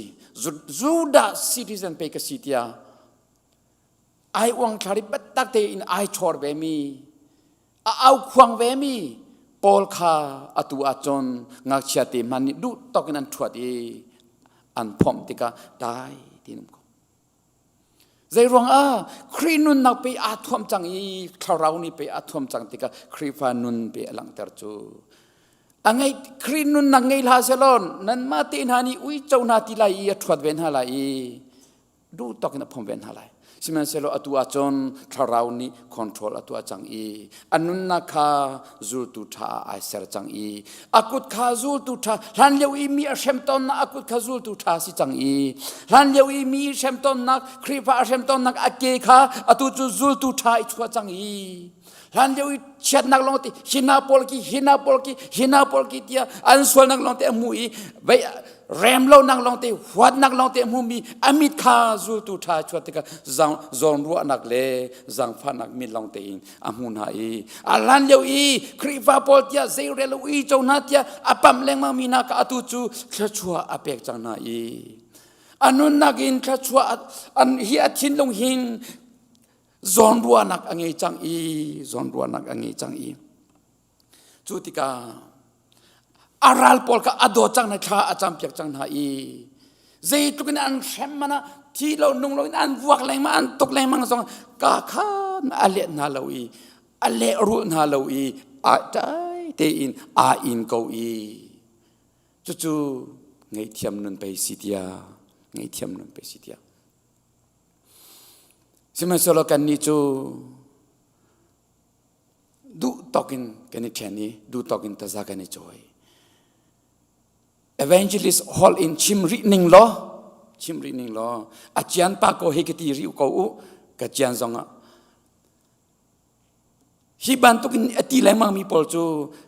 Judah citizen pei ka si tiah ai uangthlar i biatak tein ai chawr ve mi a au khuang ve mi Paul kha atu ahcun ngakchia te hmanh nih duh tawk in an ṭhuat i an phomh tikah dai tiin um ko. Zei ruangah Khrih nunnak pe aa thuam cang i thlarau nih pe aa thuam cang tikah Khrihfa nun pe a langhter cu. A ngei Khrih nunnak ngei hlah selaw nanmah te hna nih uico hna ti lai i a ṭhuat ve hna lai i duh tawk in a phom ve hna lai sihmanhsehlaw atu ahcun thlarau nih control a tuah cang i a nunnak kha zultu ṭha ah ai ser cang i a kut kha zultu ṭha hlan lio i mi a hrem tawnnak a kut kha zultu ṭha si cang i hlan lio i mi hrem tawnnak Khrihfa a hrem tawnnak a ke kha atu cu zultu ṭha i chuah cang i hlan lio i chiatnak lawng te hina pawl ki hina pawl ki hina pawl ki tiah an sualnak lawng te a hmu i vei rem lonak lawng te huatnak lawng te a hmumi a mit kha zultu ṭha chuat tikah zawn ruahnak le zaangfahnak mit lawng te in a hmu hna i a hlan lio i Khrihfa pawl tiah zeirel ui co hna tiah a pamh lengmang mi hna kha atu cu thluachuah a pek cang hna i a nunnak in thluachuah an hi a thinlung hin zawnruahnak a ngei cang i zawnruahnak a ngei cang i cu tikah a ral pawl kha a dawt cang hna thla a campiak cang hna i. Zeitluk in an hrem man ah thi lo nung lo in an vuak lengmang an tuk lengmang zong ka khan a let hna lo i a lehrulh hna lo i a ṭai tein aa in ko i cucu ngaihthiam nun pei si tia ngaihthiam nun pei si tia sihmanhsehlaw kannih cu duh tawk in kan i ṭhen i duh tawk in taza kan i cawi evangelist hall in chim rih ning law chim rih ning law a cian pa ko hi ka ti rih ko u ka cian zong ah Hi bantuk in a ti lengmang mi pawl cu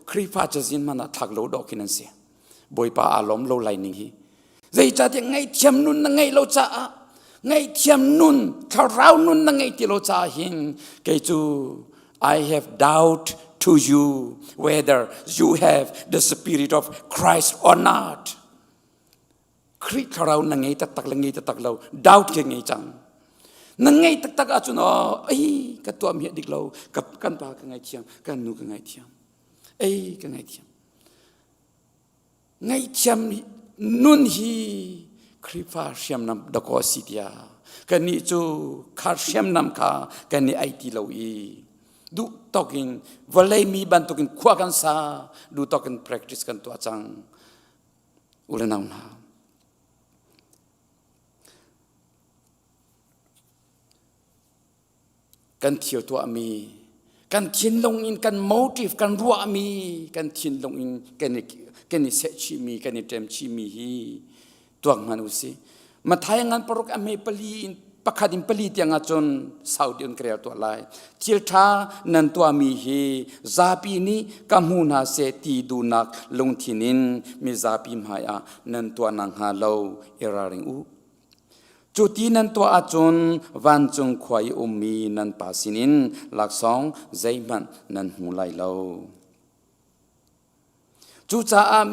Khrihfa cazin hmanh ah thlak lo dawh khin an si. Bawipa aa lawm lo lai ning hi. Zeicahtiah ngaihthiam nun na ngeih lo caah ngaihthiam nun thlarau nun na ngeih ti lo caah hin kei cu I have doubt to you whether you have the spirit of Christ or not. Khrih thlarau na ngei taktak le ngei taktak lo doubt ke ngei cang na ngei taktak ahcun aw ei ka tuah mi dik lo ka kan pa ka ngaithiam kan nu ka ngaithiam ei ka ngaithiam ngaihthiam nun hi Khrihfa hriamnam dakaw si tia kannih cu kha hriamnam kha kan i ai ti lo i duh tawkin vawlei mi bantukin khua kan sa duh tawkin practice kan tuah cang U le nau hna, kan thil tuahmi, kan thinlung in kan motive kan ruahmi, kan thinlung in kan i kan i sehchihmi, kan i ṭemchihmi hi tuak hmanh u sih. Mathai ngan paruk a hme pali in pakhat in pali tiang ahcun Saudi in ka rel tuah lai. Thil ṭha nan tuahmi hi zapi nih ka hmu hna seh ti duhnak lungthin in mizapi hmaiah nan tuah nakhnga lo i ralring u. Cu ti nan tuah ahcun vancung khua i ummi nan Pa sinin laksawng zeihmanh nan hmu lai lo. Cucaah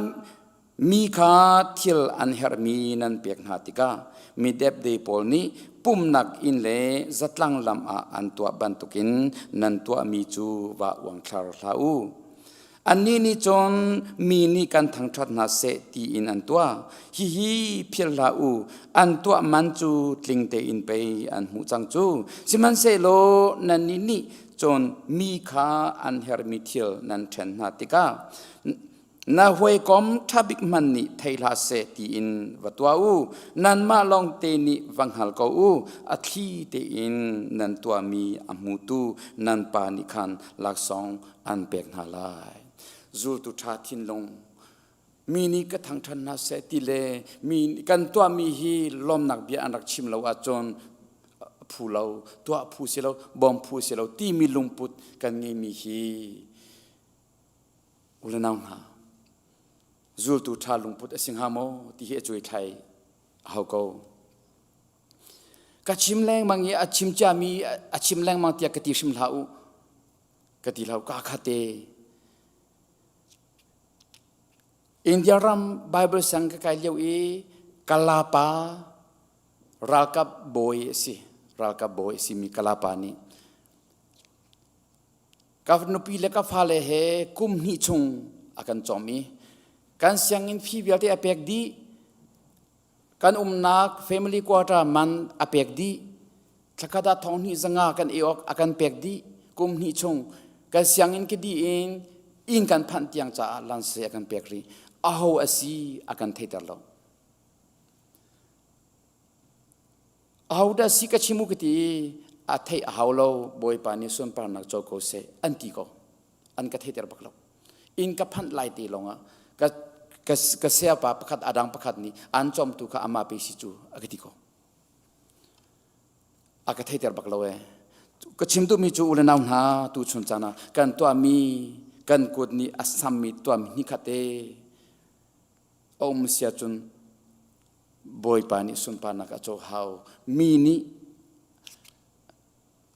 mi kha thil an herhmi nan pek hna tikah mi depde pawl nih pumhnak inn le zatlang lam ah an tuah bantukin nan tuahmi cu va uangthlar hlah u. Annih nih cun mi nih kan thangṭhat hna seh tiin an tuah. Hihi philh hlah u, an tuah man cu tling tein pei an hmuh cang cu. Sihmanhsehlaw nannih nih Cun mi kha an herhmi thil nan ṭhen hna tikah na hawikom ṭha bik hmanh nih thei hlah seh tiin va tuah u. Nanmah lawngte nih va hngal ko u. A thli tein nan tuahmi a hmutu nan pa nih khan laksawng an pek hna lai. Zultu ṭha thinlung mi nih ka thangṭhat hna seh ti le mi kan tuahmi hi lawmnak bia an rak chim lo ahcun phu lo tuah phu si lo bawm phu si lo timi lungput kan ngeimi hi u le nau hna zultu ṭha lungput a si hnga maw ti hi a cuai thlai a hau ko ka chim lengmang i a chim ciami a chim lengmang tiah ka ti hrim hlah u ka ti hlah u ka khate India ram Bible sang ka kai lio i Kalapa ralkap bawi a si. Ralkap bawi a simi Kalapa nih ka nupi le ka fale he kum hnih chung a kan cawm i kan sianginn fee vialte a pek dih. Kan umnak family quarter man a pek dih. Thlakhat ah thong hnih zanga kan i awk a kan pek dih. Kum hnih chung kan sianginn ka dih in inn kan phanh tiang caah lanse a kan pek rih. Aho a si a kan theiter lo. Aho dah si ka chim u ka ti a theih a hau lo Bawipa nih sunparnak co ko seh an ti ko. An ka theiter bak lo. Inn ka phanh lai te lawngah ka ka ka sayapa pakhat adang pakhat nih an cawmtu kha amah pe si cu a ka ti ko. A ka theiter bak lo ee. Ka chim duhmi cu u le nau hna tu chun caan ah kan tuahmi kan kut nih a sammi tuahmi hnih khat te a um sia cun Bawipa nih sunparnak a co hau. Mi nih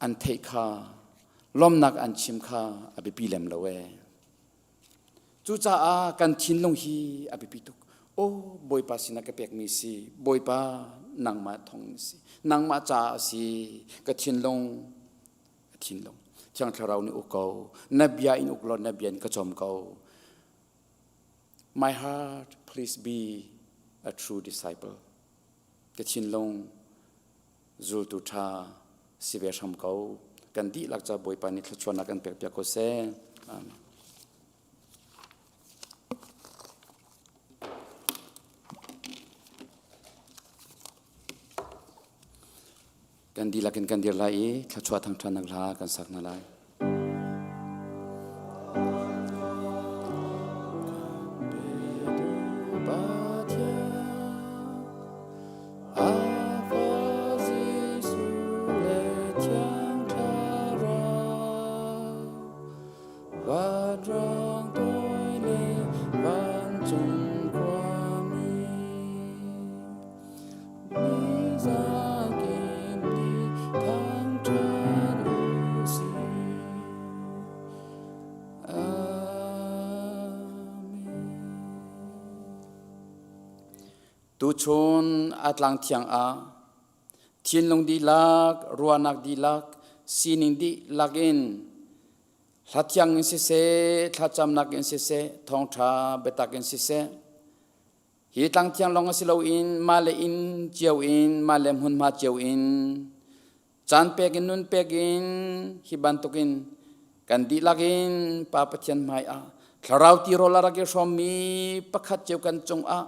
an theih kha lawmnak an chim kha a biapi lem lo ee. Cucaah kan thinlung hi a biapi tuk. Aw Bawipa sinah ka pekmi si, Bawipa nangmah thawng in si, nangmah caah a si, ka thinlung, ka thinlung. Thiang Thlarau nih uk ko, na bia in uk law na bia in ka cawm ko. My heart, please be a true disciple. Ka thinlung zultu ṭha si ve hram ko. Kan dihlak ca Bawipa nih thluachuahnak kan pek piak ko seh. Amen. Kan dihlak in kan dir lai i thluachuah thangṭhatnak hla kan sak hna lai. Vadrang toi le vancung khuami Nizakin ni thangṭhat u sih. Amen. Tuchun a tlang thiang ah thinlung dihlak, ruahnak dihlak, sining dihlak in hla thiang in siseh, thlacamnak in siseh, thawngṭha biatak in siseh, Hi tlang thiang lawng a si loin mah le inn cio in mah le hmunhma cio in caan pek in nun pek in hi bantukin kan dihlak in Pa Pathian hmai ah thlarau tirawl a rak i hrawmmi pakhat cio kan cungah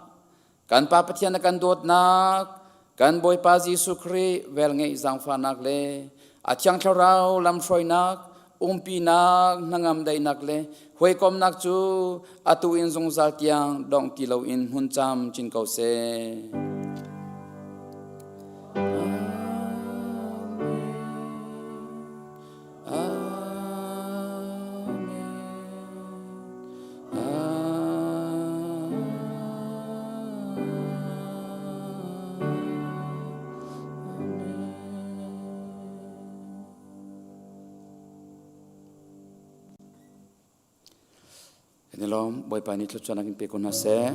kan Pa Pathian a kan dawtnak kan Bawipa Jesuh Khrih velngeih zaangfahnak le a Thiang Thlarau lamhruainak umpinak hnangam daihnak le huaikomnak cu atu in zungzal tiang dong ti loin hmun cam chin ko seh. Kan i lawm. Bawipa nih thluachuahnak in pe ko hna seh.